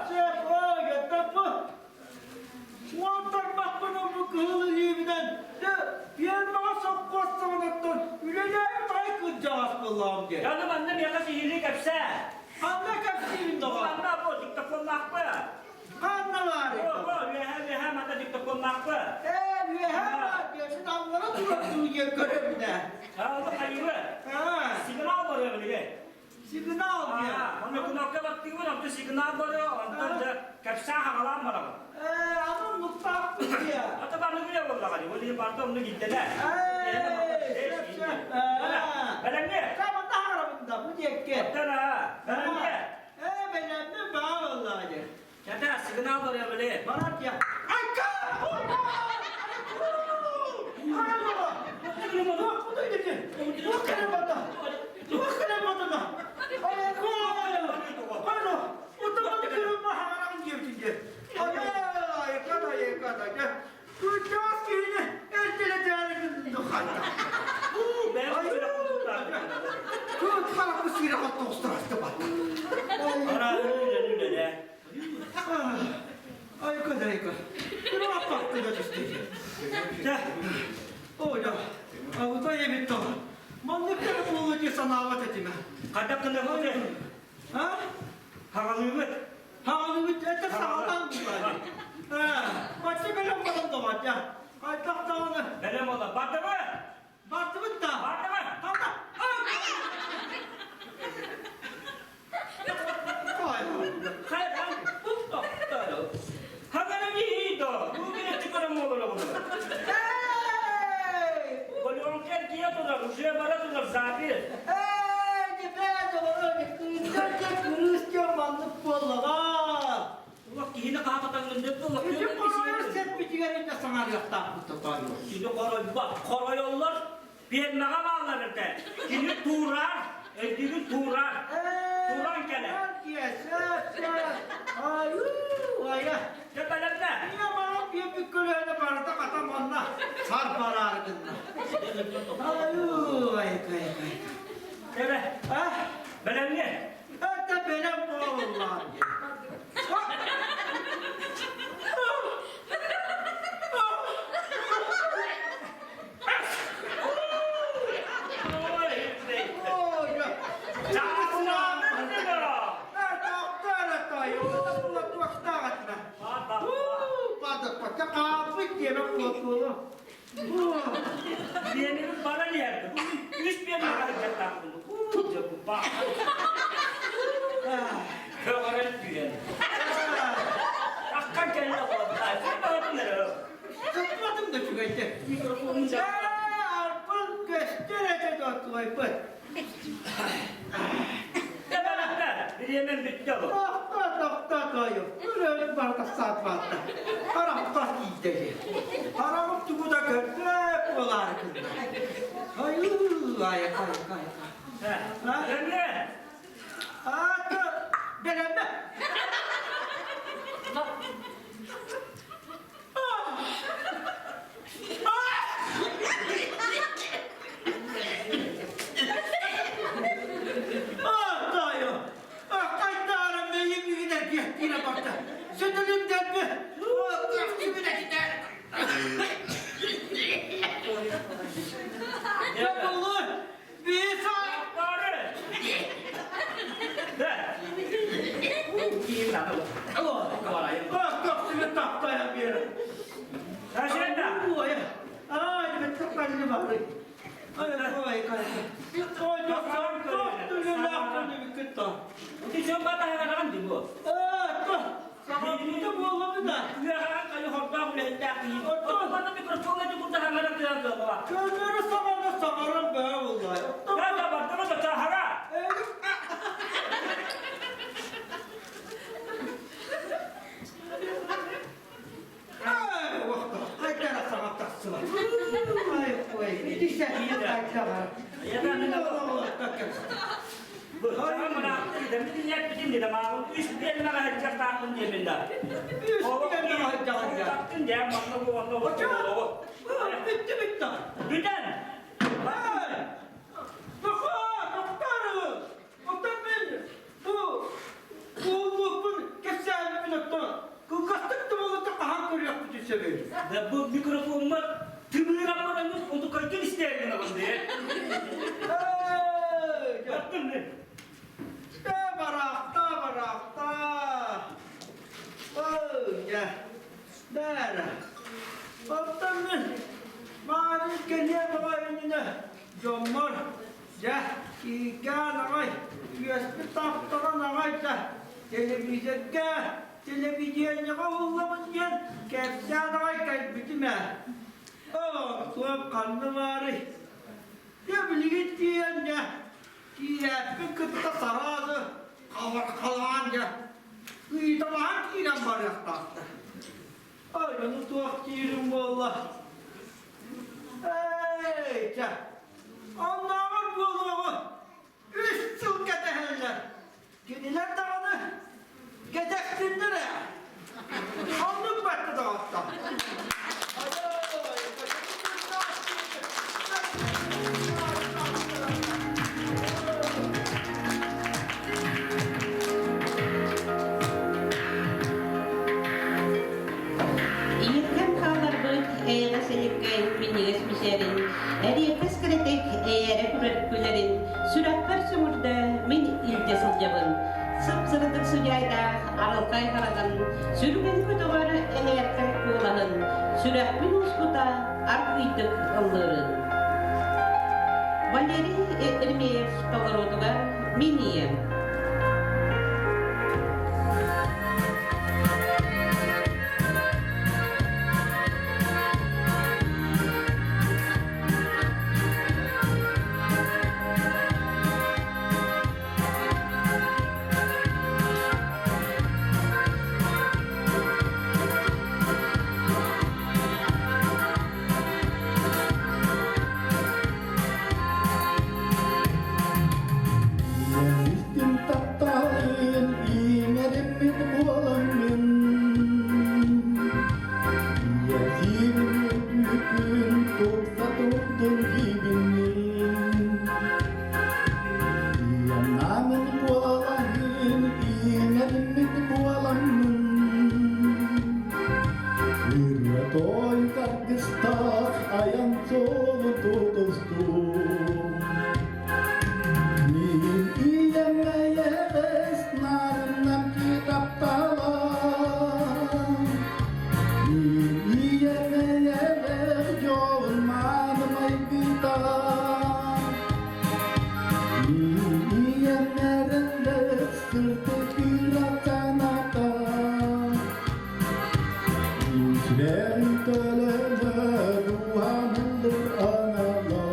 Speaker 2: Сөп, ой, бу. Уонтарбаппын бу кыһыл илиибинэн пиэрмэҕэ сопхуос саҕанаттан үлэлээбит аҕай кырдьаҕас буоллаҕым диэн.
Speaker 4: Аны манна миэхэ сиһилии кэпсээ.
Speaker 2: Ханна кэпсиибин доҕор?
Speaker 4: Манна бу диктофоннаахпы.
Speaker 2: Ханна баарый?
Speaker 4: Бу, бу, үөһэ, үөһэ манна диктофоннаахпы.
Speaker 2: Ээ, үөһэ баар диэн, мин аллара турар дуу диэн көрөбүн ээ.
Speaker 4: Аа, ол хайыыбы? Сигнал барыа билигин.
Speaker 2: Сигнал диэн.
Speaker 4: Онно кнопка баттыыбын, онтон сигнал барыа, онтон дьэ кэпсээ хаҕалаан барабын.
Speaker 2: Ээ, аны оннуктаахпын диэ.
Speaker 4: Ата баны билэ буоллаҕа дии, ол иһин барыта оннук ийтэлэ.
Speaker 2: Ээ, сөп, сөп.
Speaker 4: Бэлэмҥэ?
Speaker 2: Сабында хаҕарабын да, бу диэкки.
Speaker 4: Оттон аа, бэлэмҥэ?
Speaker 2: Ээ, бэлэммин баа буоллаҕа дии.
Speaker 4: Чата, сигнал барыа били.
Speaker 2: Барар диэ. Айка! Айка-дайка, Кырааппакка түстэ. Дьэ, оля, абытай эбит тоҕо. Маннык кэрэ буолуо дии санаабат этим.
Speaker 4: Хайдах гыныахпытый?
Speaker 2: А?
Speaker 4: Хаҕалыыбыт.
Speaker 2: Хаҕалыыбыт, это саҕалаан буолаары. Бачча бэлэм буолан доҕор, дьэ. Хайдах даҕаны.
Speaker 4: Бэлэм буолла. Бардыбыт!
Speaker 2: Бардыбыт да.
Speaker 4: Бардыбыт!
Speaker 2: Ханна?
Speaker 4: Хоройоллор Пиэрмэҕэ бааллар этэ. Кини туурар, өйдүүгүн туурар. Тууран кэлэр. Дьэ бэлэмнэ. Эбэ, бэлэмҥэ. Биэнигин баран иһэрdi. Үс биэн харакеттаахпын. Көҕөрөн түйэн. Аккан кэллэ буолла.
Speaker 2: Сатпатым да үчүгэйдик. Ээ, арпын көстөр этэ туойбут.
Speaker 4: Бириэмэм бүттэ бу.
Speaker 2: Тохто, тохто, тойу. Үрөлүк барыта саатпатта. Харахпар тиийдэ. Хараҕым тугу да көрбөт буолаары гынна. Айыы, айа, айа, айа.
Speaker 4: Бэлэмҥэ.
Speaker 2: Аата, бэлэммэ. Көмөрү саҕана саҥаран бөҕө буолла. Ой, ой, ити сәһине қайтаға. Bitti bitti.
Speaker 4: Бүтэн!
Speaker 2: Эй! Тоқта, тоқтарыңыз! Оттан мен бу буолуохпун кэпсээммин оттон кылгастык да буолута хаһан көрүөхпүтүн сөбүй?
Speaker 4: Да бу микрофоммар тымыыраммар эмис онту көйтөн истээрин алын дии.
Speaker 2: Эй!
Speaker 4: Баттым мен.
Speaker 2: Та барахта, барахта. Ой, дьэ, бээрэ. Оттон мин мааны кэлиэ баҕа иннинэ дьоммор дьэ киикээн аҕай үөспүт таптаран аҕай да телевизорга телевидениеҕэ уһуллабын диэн кэпсээн аҕай кэлбитим ээ. Оо, туох ханна баарый? Дьэ билигин тиийэн дьэ Киирээппин кытта сараады халаан дьэ ыйыталаһан киирэн барыахтаахтар. Ой, ону туох диирим буолла? Эй, чэ, оннооҕор буолуоҕу үс сыл кэтэһэллэр. Кинилэр даҕаны кэтэхтиннэр ээ. Оннук бэртэ доҕоттор.
Speaker 1: Ийэккэм хааларбыт эйэҕэс эһиккэй минньигэс мичээрин, эриэккэс кэрэтик эйээрэ күлэрин сүрэхпэр сөҥүрдэ мин илдьэ сылдьабын. Сып-сырдык судьайдаах арылхай хараҕын, сүргүн көтөҕөр эҥээркэй куолаһын, сүрэхпин уоскута аргыйдык ыллыырын. Валерий Еремеев толоруутугар мин ийэм.
Speaker 3: Истим тапталын иҥэриммит буоламмын Ийэтиим үтүкүн тупса турдун диибиннин Ийэм буолаһын иҥэриммит буоламмын Ырыа той аргыстаах айан суолу тутустум Мин ийэм эйэҕэс нарыннам таптала Мин ийэм эйэлээх дьолун мааны майгыта Мин ийэм эрэллээх сырдык ыра санаата Үчүгэй төлөнө дууһам ыллыр анала.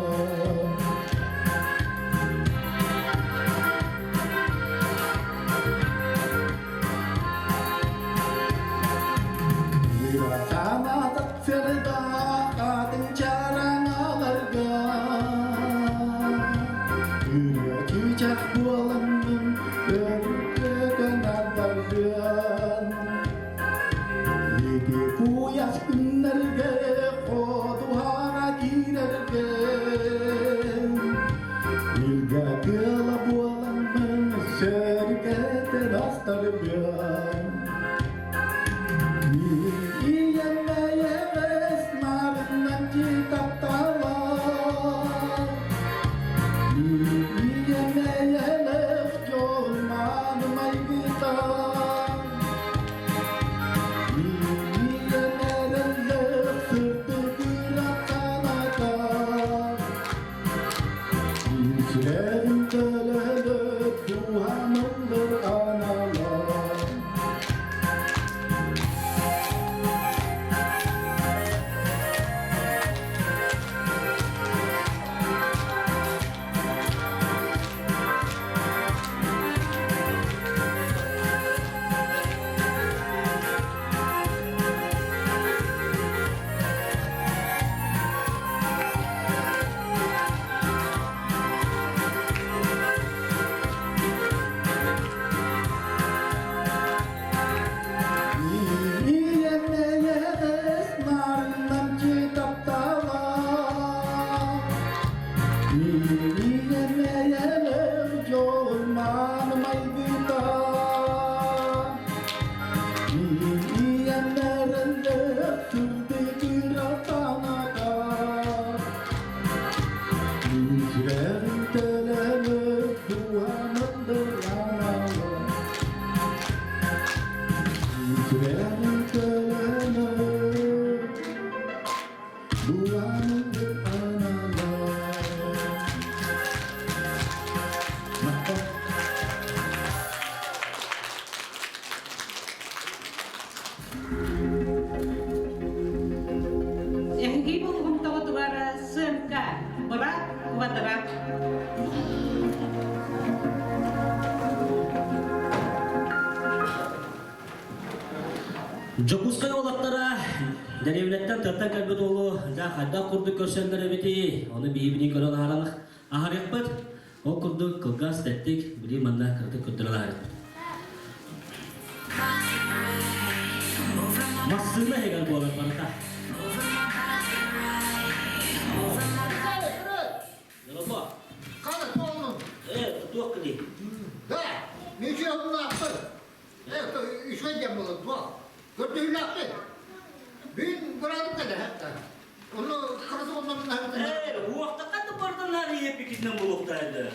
Speaker 3: Булааныңгыт анала. Махтал.
Speaker 1: Эһиги болҕомтоҕутугар сыаҥка, бырак, квадрат.
Speaker 6: Дьокуускай уолаттара дэриэбинэттэн тыаттан кэлбит уолу дьэ хайдах курдук көрсөллөр эбитий, ону биһибини көрөн аһаран аһарыахпыт. Ол курдук кылгас тэттик били манна кыратык көрдөрөн аһарыахпыт. Массыына иһигэр буолар барыта. Дорогой.
Speaker 5: Қаны тоғының.
Speaker 6: Э, туох кыли?
Speaker 5: Да, неше ұлнақты. Э, үшен дем болады, туақ. Көрді үйлақты. Бүгін бұрадым кәлі, хәтта. Оны қырғыз оннан
Speaker 6: Э, уақтаққа бардан ары епикитинен булуктайды.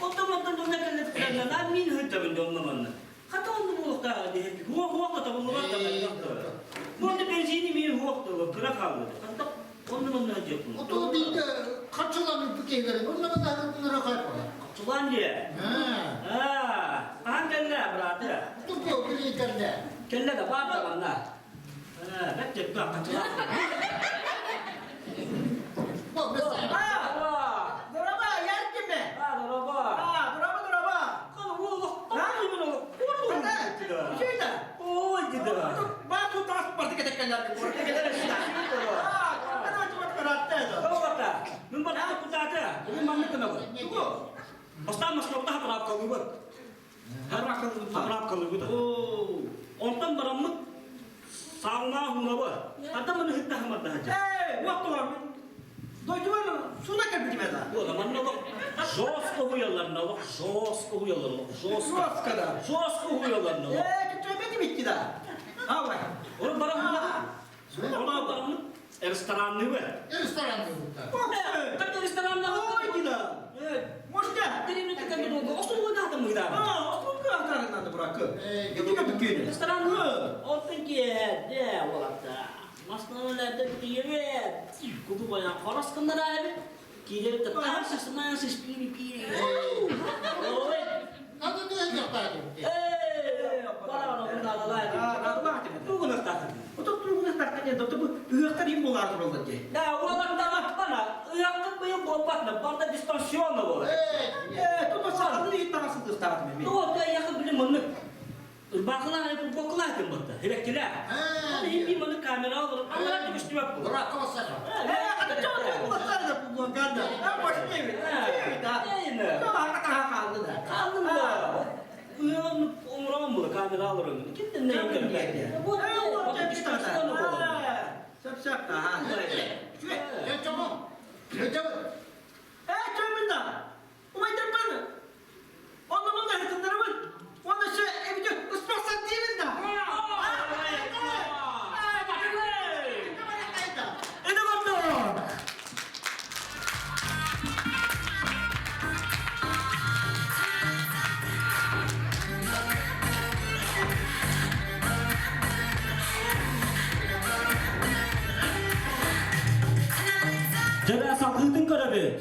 Speaker 6: Оттаматтан донна келет кыраннан, а мин хөттөмүн доннаманна. Хата онну булуктага дехеп, хуа хуа ката булугар та Монда бензини мин хуакты, кыра калды. Хатта онну манна жеппин.
Speaker 5: Ото дейді қатшыланып бүкейлерін, оннан да бұнара қайып қала.
Speaker 6: Чулан же. А, ахан келле, браты.
Speaker 5: Тұпы білейтерде.
Speaker 6: Келле да бар да манна. А, бәт жетті качылан.
Speaker 5: Бұл, біз
Speaker 2: Дурaba, yerkime.
Speaker 6: А, дорога.
Speaker 2: Aa, duraba duraba.
Speaker 6: Каны улук, каны улук.
Speaker 2: Şeyde.
Speaker 6: Ой, деди.
Speaker 2: Ben su transportu ketekkeler. Aa, ben açmak karattı.
Speaker 6: Тоғата, мен бар кутата, мен манны кынабы. Бастан Москвада хапрап калыбыт. Хапрап калыбыт. Онтан бараммыт сауна хунабы. Ата маны хитта хаматта хажа.
Speaker 2: Ey, vakti var. Doyduvar, suna kapıcı da.
Speaker 6: Ода манна лох жестко хуяларна лох жестко хуялар лох жестко.
Speaker 2: Жестко да.
Speaker 6: Жестко хуяларна лох.
Speaker 2: Ee, tövbe bitti da. Ha bak.
Speaker 6: Оны бараммыт. Оны бараммыт ресторанны бе.
Speaker 5: Ресторан дейді.
Speaker 6: Как ресторанна?
Speaker 2: Ой, да. Может,
Speaker 6: Деревне такая долго. Остров надо мы да.
Speaker 2: А, oturup надо bırakı. Gidi kapı
Speaker 6: Ресторан Ортын де олатта. Машиналарда кире. Кубу баян қарасқындар әлі. Кире тахсы сымансы пири пири. Ой.
Speaker 5: Надо деген жақтайды.
Speaker 6: Эй, бара бара бұнда алай. Тугын тахты.
Speaker 2: Oturup durgun tartı ne bu ıhtar im bular duruldu diye.
Speaker 6: Да, оларда бана, ыяқтық быйыл болпатны, барда дистанционно болады.
Speaker 2: Ee, tutma sağlığı iyi tanasın ıhtar mı?
Speaker 6: Ну, вот я яқын білім мұны. Бақылар, бақылар кім бұтты? Хереккелер. Оны химби мұны камера алып, аналар да күштімек бұл.
Speaker 5: Бұрақ қылсаға.
Speaker 2: Ee, hadi çok bulasar da bu ganda. Ben boş değil. Değil da.
Speaker 6: Değil mi?
Speaker 2: Tamam, kaldı da.
Speaker 6: Қалдым да. Уян умрам бұл камера алыр. Кимден не екен?
Speaker 2: Bu
Speaker 6: Bu
Speaker 2: ne?
Speaker 6: дистанционно болады.
Speaker 2: Sap sap da ha. Ee, çömün da. Umaydır bana. Onu bunu hırtındırımın. Onu şey evde ısparsan değil mi da?
Speaker 6: Это бардо. Жара салқытын көрөбүт.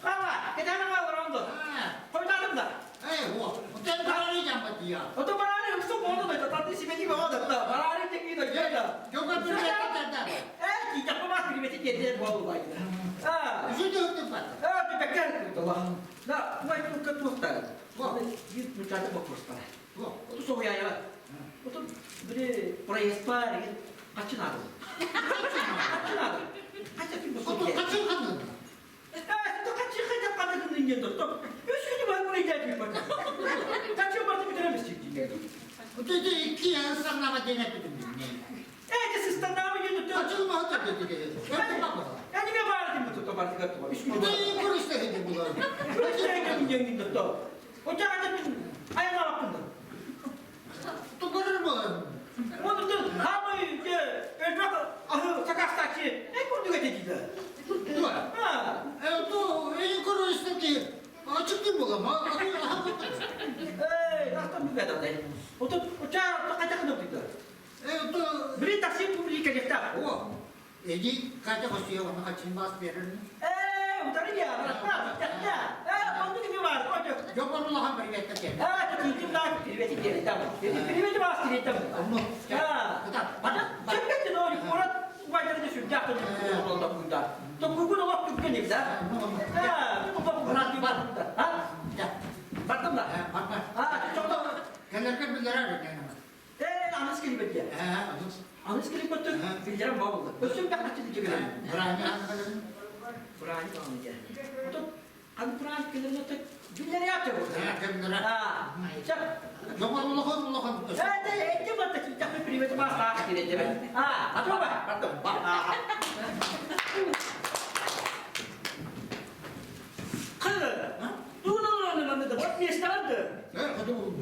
Speaker 2: Baba, geçen var oldu. Koydadım da. Oto barari huksu boldu da tatlı simeti baba da da barari teki da gel da. Eh, ki yapamaz bir meti boldu da. Ha. Ha, bir bekler kurdu Allah. Da, bu ay kurdu kurdu. Bir mücadele bakıyoruz bana. Otu soğuya ya. Otu bir проезд бар, kaçın abi. Kaçın abi. Kaçın bu soğuya. Eh, kaçın kaçın kaçın kaçın Üç günü var buraya gelmiyor bak. Kaçın bardı bir tane mi Evet, sistemden mi yürüdü? Yani ne bağırdım bu tutu bardı kaçtı. Üç günü var. Üç günü geldim tuttu. O çağda Отут учаа қайда қынып дейді.
Speaker 5: Э, то...
Speaker 2: Били такси публика дехта.
Speaker 5: О, эди кайда косуя, оны качин бас берер.
Speaker 2: Э, утары я, брат, тахта. Э, онды кими бар, қойды.
Speaker 5: Жоқ, оны лахан привет те.
Speaker 2: А, титим да, привет тебе там. Привет бас тебе там.
Speaker 5: Оны.
Speaker 2: А,
Speaker 5: Бата,
Speaker 2: Чөккет но курат уайдарды сүрдәк болду бунда. То күгүн олап күткөн да. А, бу бу бар. А? Бардым да.
Speaker 5: Бар, бар.
Speaker 2: А, чоңдо.
Speaker 5: Келерге билдерер.
Speaker 2: Э, аныс келип бетти.
Speaker 5: Э, аныс.
Speaker 2: Аныс келип бетти. Билдерем ба болду. Өсүм бак качты дигән.
Speaker 5: Брани аны
Speaker 2: Брани аны. То ан брани келер то билдер яты бу. А, чак.
Speaker 5: Жоқ, оны лахан, лахан.
Speaker 2: Э, эти батта китап привет ба ба кирет. А, атма ба.
Speaker 5: Бардым, бар.
Speaker 6: Кы. Тугун манны да бат местарды.
Speaker 5: Э, кады бу.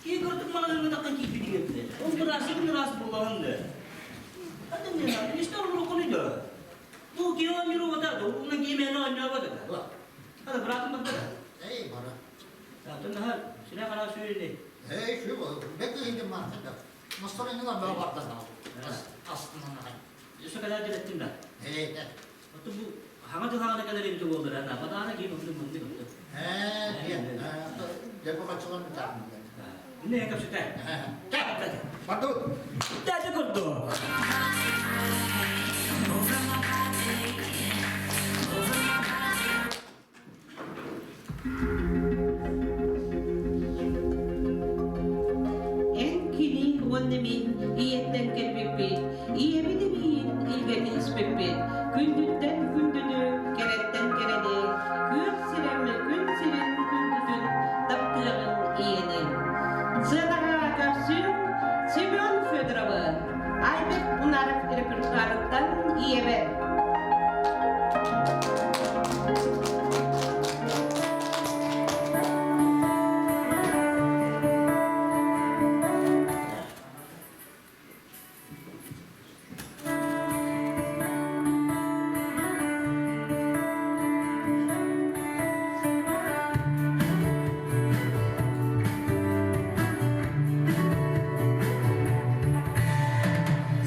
Speaker 6: Ки көрдүк мага таккан кийип дигенде. Ол бир асы бир рас болгонду. Атын не на, не что рукуну да. Бу кион юру бата, уна киймен ойноо бата. Ада братым бата.
Speaker 5: Эй, бара.
Speaker 6: Атын ха, сине кара сүйүнү.
Speaker 5: Эй, şu bu. Бек инде маркада. Настроение ла бар да. Астынан.
Speaker 6: Өсө када диреттим да.
Speaker 5: Эй, да.
Speaker 6: Аты бу хаңа дыхаңа кадар эмти болду ана. Батана кийин онду мынды кылды.
Speaker 5: Э, дия. Деп качылган да.
Speaker 6: Не капсыта.
Speaker 5: Так, барды.
Speaker 6: Дәді көрді.
Speaker 1: Эн кини уонна мин ийэттэн кэлбиппит, ийэбит эмиийин илгэтин испиппит, күндүттэн күндүнү, кэрэттэн кэрэни, күөх сирэм күн сирин күндүтүн таптыаҕын ийэни. Сыанаҕа көрсүҥ Семен Федоровы, Альберт Унаров репертуарыттан ийэбэр.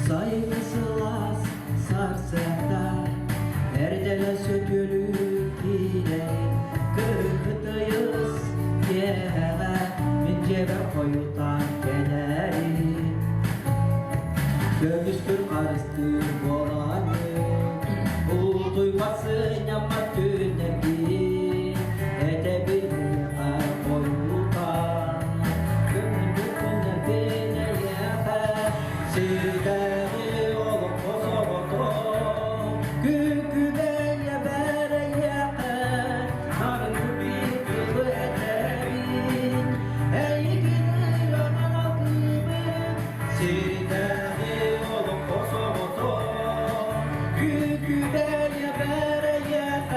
Speaker 6: Сайын сылаас сарсыарда эрдэлэ сөтүөлүү киирэн кыргытыйыс киэһэҕэ мин дьиэбэр хойутаан кэлэрин көмүскүр харыстыыр буолаҥҥын утуйбат сынньаммат түүннэргин этэбин миэхэ хойутаан көҥүллүк күннэрбин эйиэхэ сирдээҕи олоххо соҕотох күн-күбэйэ бэрэйиэхэ нарын биир тылы этэбин эйигин ыранан алгыыбын сирдээҕи олоххо соҕотох күн-күбэйэ бэрэйиэхэ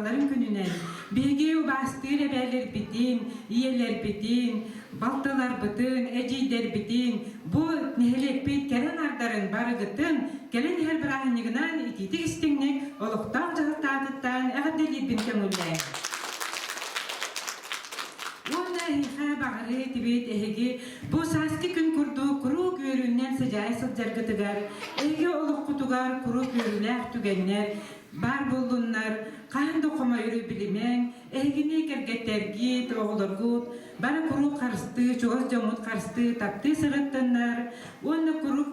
Speaker 8: дьахталларын күнүнэн биһиги убаастыыр эбээлэрбитин, ийэлэрбитин, балтыларбытын, эдьиийдэрбитин, бу нэһилиэкпит кэрэ аҥаардарын барыгытын кэлэн иһэр бырааһынньыгынан итиитик-истиҥник олохтоох дьаһалтаатыттан эҕэрдэлиирбин көҥүллээҥ. Уонна эһиэхэ баҕарыы этибит эһиги бу сааскы күн курдук куруук үөрүүнэн сыдьаайа сылдьаргытыгар, эһиги олоххутугар куруук үөрүүлээх түгэннэр баар буоллуннар, хаһан да хомойору билимэҥ, эһигини кэргэттэргит, оҕолоргут бары куруук харыстыы, чугас дьоҥҥут харыстыы, таптыы сырыттыннар уонна куруук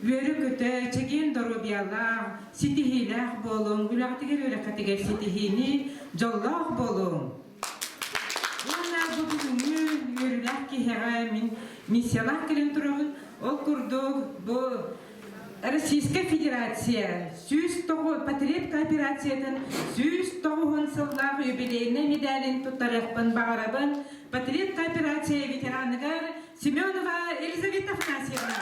Speaker 8: үөрэ-көтө, чэгиэн доруобуйалаах, ситиһиилээх буолуҥ, үлэҕитигэр үөрэххитигэр ситиһиини, дьоллоох буолуҥ! Уонна бу бүгүҥҥү үөрүүлээх киэһэҕэ мин миссиялаах кэлэн турабын. Ол курдук бу Российскай Федерация 109 потреб кооперациятын 109 сыллаах юбилейнай медалин туттарыахпын баҕарабын потреб кооперация ветераныгар Семенова Елизавета Афанасьевна.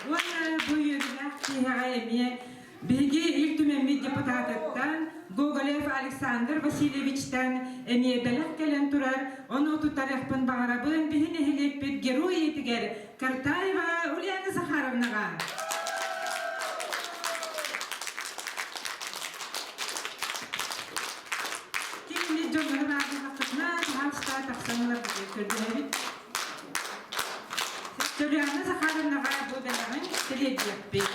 Speaker 8: Уонна бу үөрүүлээх киэһэҕэ эмиэ биһиги Ил Түмэммит депутатыттан Гоголев Александр Васильевичтан эмиэ бэлэх кэлэн турар, ону туттарыахпын баҕарабын биһи нэһилиэкпит герой ийэтигэр Картаева Ульяна Захаровнаҕа. Кини дьоннору баардаххытына, таһаастаа тахсан ыларгытыгар көрдөһөбүт. Төлүөҕүнэ Захаровнаҕа бу бэлэҕин тириэрдиэхпит.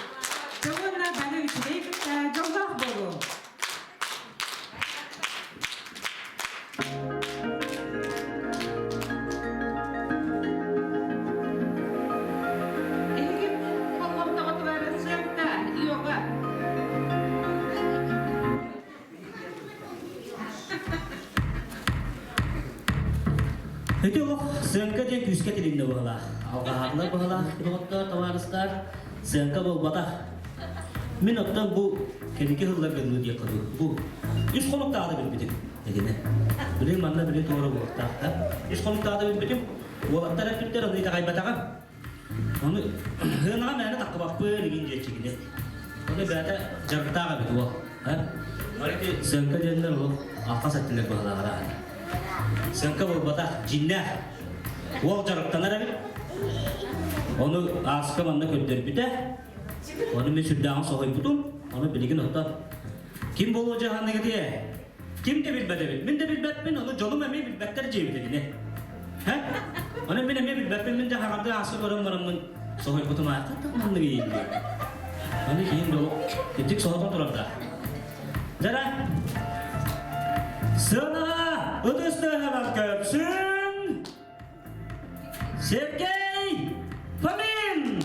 Speaker 8: Дьэ уонна бары үчүгэй кытта дьоллоох буолуҥ!
Speaker 1: Эһиги болҕомтоҕутугар сыаҥка, йога.
Speaker 6: Ити олох сыаҥка диэн күүскэ тилиннэ быһалаах. Алҕаһаатылар быһалаах, доҕоттор, табаарыстар, сыаҥка буолбатах. Мин оттон бу кэнники сылларга дылы диэххэ дуу, бу үс хонуктааҕыта билбитим этинэ. Билин манна били туора буолуохтаахтар. Үс хонуктааҕыта билбитим, уолаттар эппиттэр, ону итэҕэйбэтэҕим. Ону сыанаҕа мээнэ таххыбаппын игин диэччигини. Ону бэйэтэ дьарыктаах эбит уол. Ити сыаҥка диэннэр олох алхас эттилэр быһалааҕара. Сыаҥка буолбатах, дьиннээх. Уол дьарыктанар эбит. Ону ааска манна көрдөрбүтэ. Ону мин сүрдээҕин соһуйбутум. Ону билигин оттон ким буолуо дьаһанныгытыэ? Ким да билбэт эбит. Мин да билбэппин, ону дьонум эмиэ билбэттэр дьиэбит этини. Һэ? Ону мин эмиэ билбэппин, мин да хаҕарды ааска көрөн бараммын соһуйбутум аата маннык иһиллиэ. Аны киһим дьолу итик соһутан турардаах. Дьара, сыанаҕа ытыс тыаһынан көрсүн! Сергей Фомин!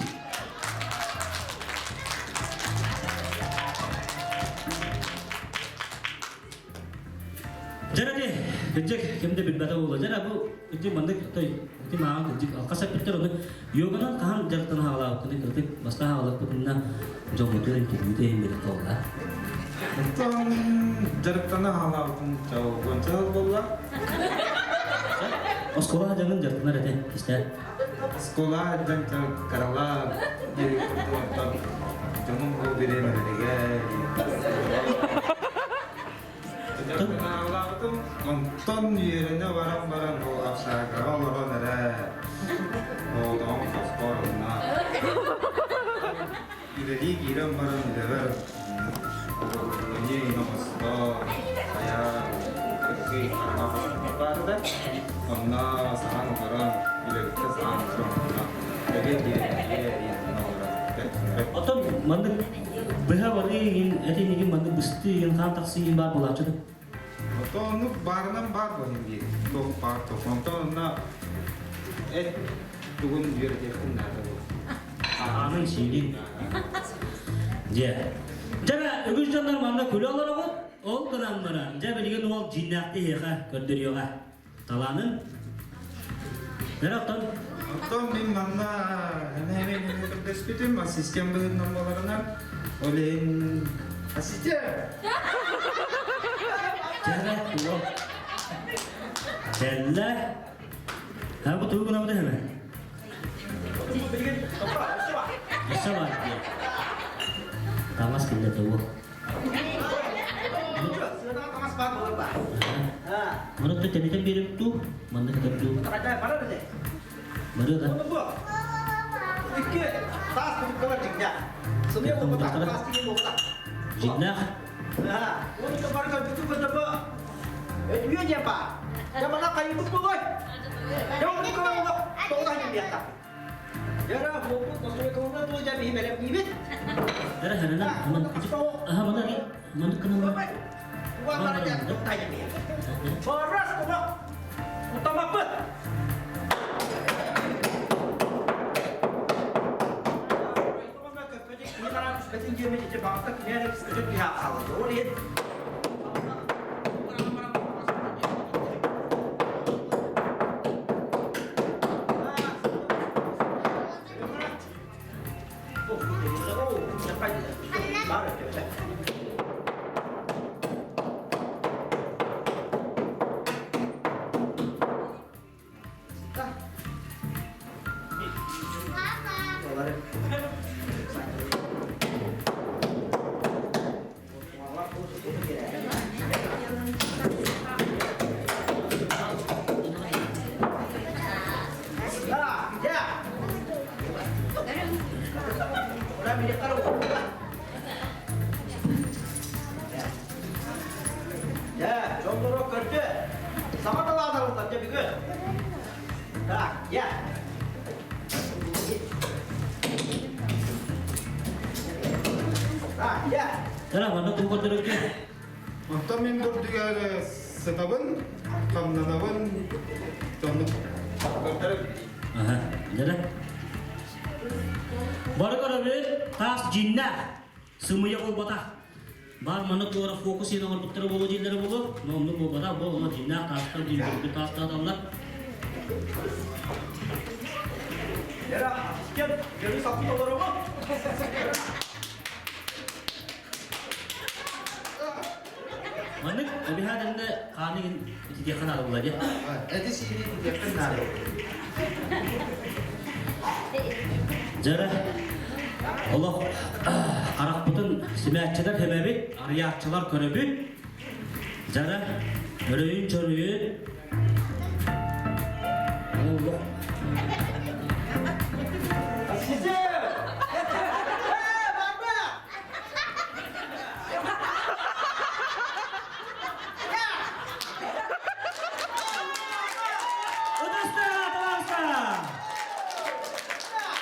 Speaker 6: Дьэ ити, кырдьык, ким да билбэтэ буолуо. Дьэ бу ити маннык той ити мааҕын кырдьык алҕас эппиттэр ону йоганан хаһан дьарыктана хаалаабыккыный кырдьык бастаан хааллахпытына дьоммутун интервью иһин билэ буолла.
Speaker 7: Оттон дьарыктана хаалаабытым чаҕылган чаҕыл буолла.
Speaker 6: Оскуола дьаҥын дьарыктанар этэ, кистээн.
Speaker 7: Оскуола дьаҥ каралаан диэри курдук онтон дьонум ол бириэмэлэригэр Дьарыктанаалаабытым, онтон үөрэнэ баран баран ол общагаҕа олорон эрэ оҕотоҕум хоспор онно үлэлии киирэн баран үлэбэр оборудование оҥосто хайа кыргый хараҥа баар да онно саһан олорон үлэбиттэн саһан олорон онно үлэлиэн диэн олорон
Speaker 6: Оттон маннык быһа барыы иһин этин иһин маннык быстыы иһин хаан тахсыы иһин баар буолааччы
Speaker 7: Оттон оннук баарынан баар буолан диир. Туох баар туох. Онтон онно эт тугун үөрэтиэхпин наада буолла.
Speaker 6: Аанын сиилин. Дьэ. Дьэ, үгүс дьоннор манна күлэ олороҕут. Ол гынан баран, дьэ билигин уол дьиҥнээхтии эһиэхэ көрдөрүөҕэ. Талаанын. Эрэ оттон.
Speaker 7: Оттон мин манна эмэ көрдөспүтүм, ассистент быһыытынан буоларынан, ол иһин ассистент!
Speaker 6: Дьэ, уол. Кэллэ. Ха, бу тугу гынабыт эһэме? Өссө бар диye. Таҥас киллэрдэ уол. Мурат тэнитэн биэрэр дуу, манна кытар дуу. Барыа да. Дьиҥнээх. Эрэ ханана манна аха манна манна кына
Speaker 2: Дьэ, дьонноро көрдө. Саҥа талаанарыллар дьэ бүгүн. Так, я. Так, я.
Speaker 6: Эрэ манна тугу көрдөрөргө?
Speaker 7: Онтон мин бурдугар сытабын, хамнанабын, соннук көрдөрөбүн.
Speaker 6: Аха, дьэ. Бары көрөбүт, таас дьиннээх, сымыйа буолбатах. Баар маннык туора фокус иһин оҥорбуттара буолуо дииллэрэ буолуо, но оннук буолбатах, бу онно дьиҥнээх таастар дьиҥ таастааталлар.
Speaker 2: Лера, кем? Görü sapı olur mu?
Speaker 6: Маннык эбиһээдэннэ хааны ититиэххэ наада буолла дии.
Speaker 7: Эти сиини ититиэххин наада.
Speaker 6: Дьэрэ, олох харахпытын симээччилэр хэмэбит, арыйааччылар көрөбүт. Дьэрэ, өрөйүн-чөрөйүн олох Ытыста, пожалуйста!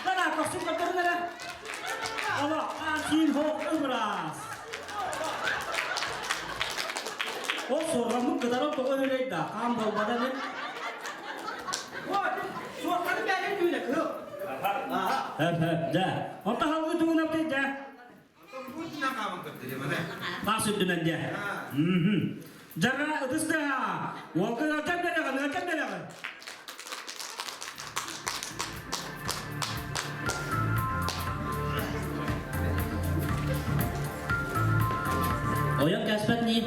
Speaker 6: Дана, көхсүн көрдөрүн эрэ. Олох, хаан хоох ыбырас. Ол суорҕаммыт кытаран тоҕо үһүлэй да, хаан буолбата ини.
Speaker 2: Суорҕаны бэйэҥ түүнэ кыыл.
Speaker 6: Хөп, хөп, дьэ. Онто халгы тугун апты, дьэ. Таас үрдүнэн дьэ. Дьара ытыс тыаһа. Уолга ыалдьан бэрэҕин, ыалдьан бэрэҕин. Ойон кээспэт нии.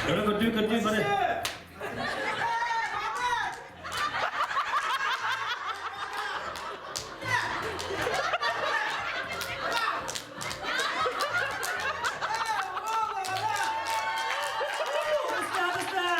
Speaker 6: Көрө көрдүү көрдүү бары. Быстро, быстро!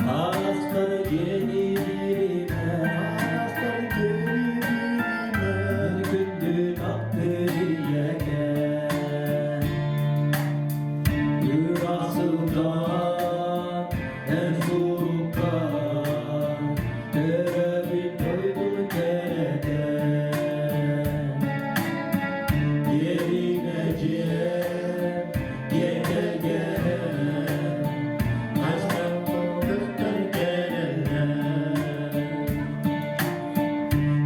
Speaker 6: Аастар диэни биримэ, аастар диэни биримэ, күндү таптыыр ийэкэм. Ыраах сылтан эн суруккар төрөөбүт дойдум кэрэтэ. Диэримэ дьиэм, диэтэргээн, көстөн кэлэллэр.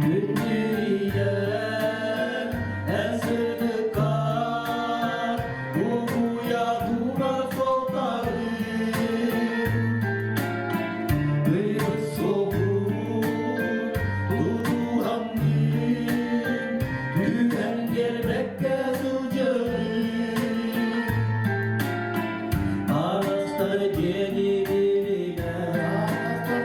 Speaker 6: Күндү эн сырдыккар угуйа турар суолтарым. Ыйбыт-суолбут тутуһаммын, түһэн биэрбэккэ сылдьарым. Аҕастар диэни билимэ, аҕастар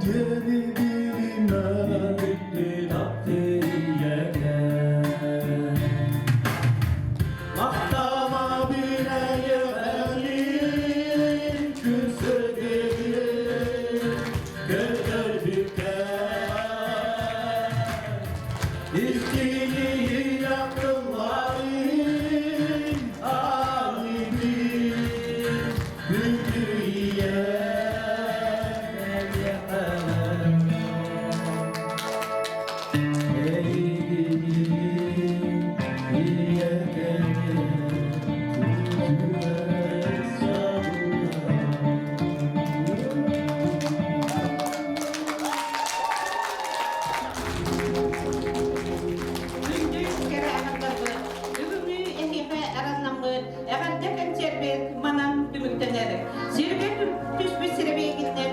Speaker 6: диэни билимэ, мин күндү таптыыр ийэкэм. Мақтама билейі күн сөргедін, көтөрбүккэ. Истиний акылларын алыбын, күндү
Speaker 1: Күндү кэрэ аҥардарбыт, бүгүҥҥү эһиэхэ араннаммыт эҕэрдэ кэнсиэрбит манан түмүктэнэр. Сиргэ түспүт сирэбиэгиттэн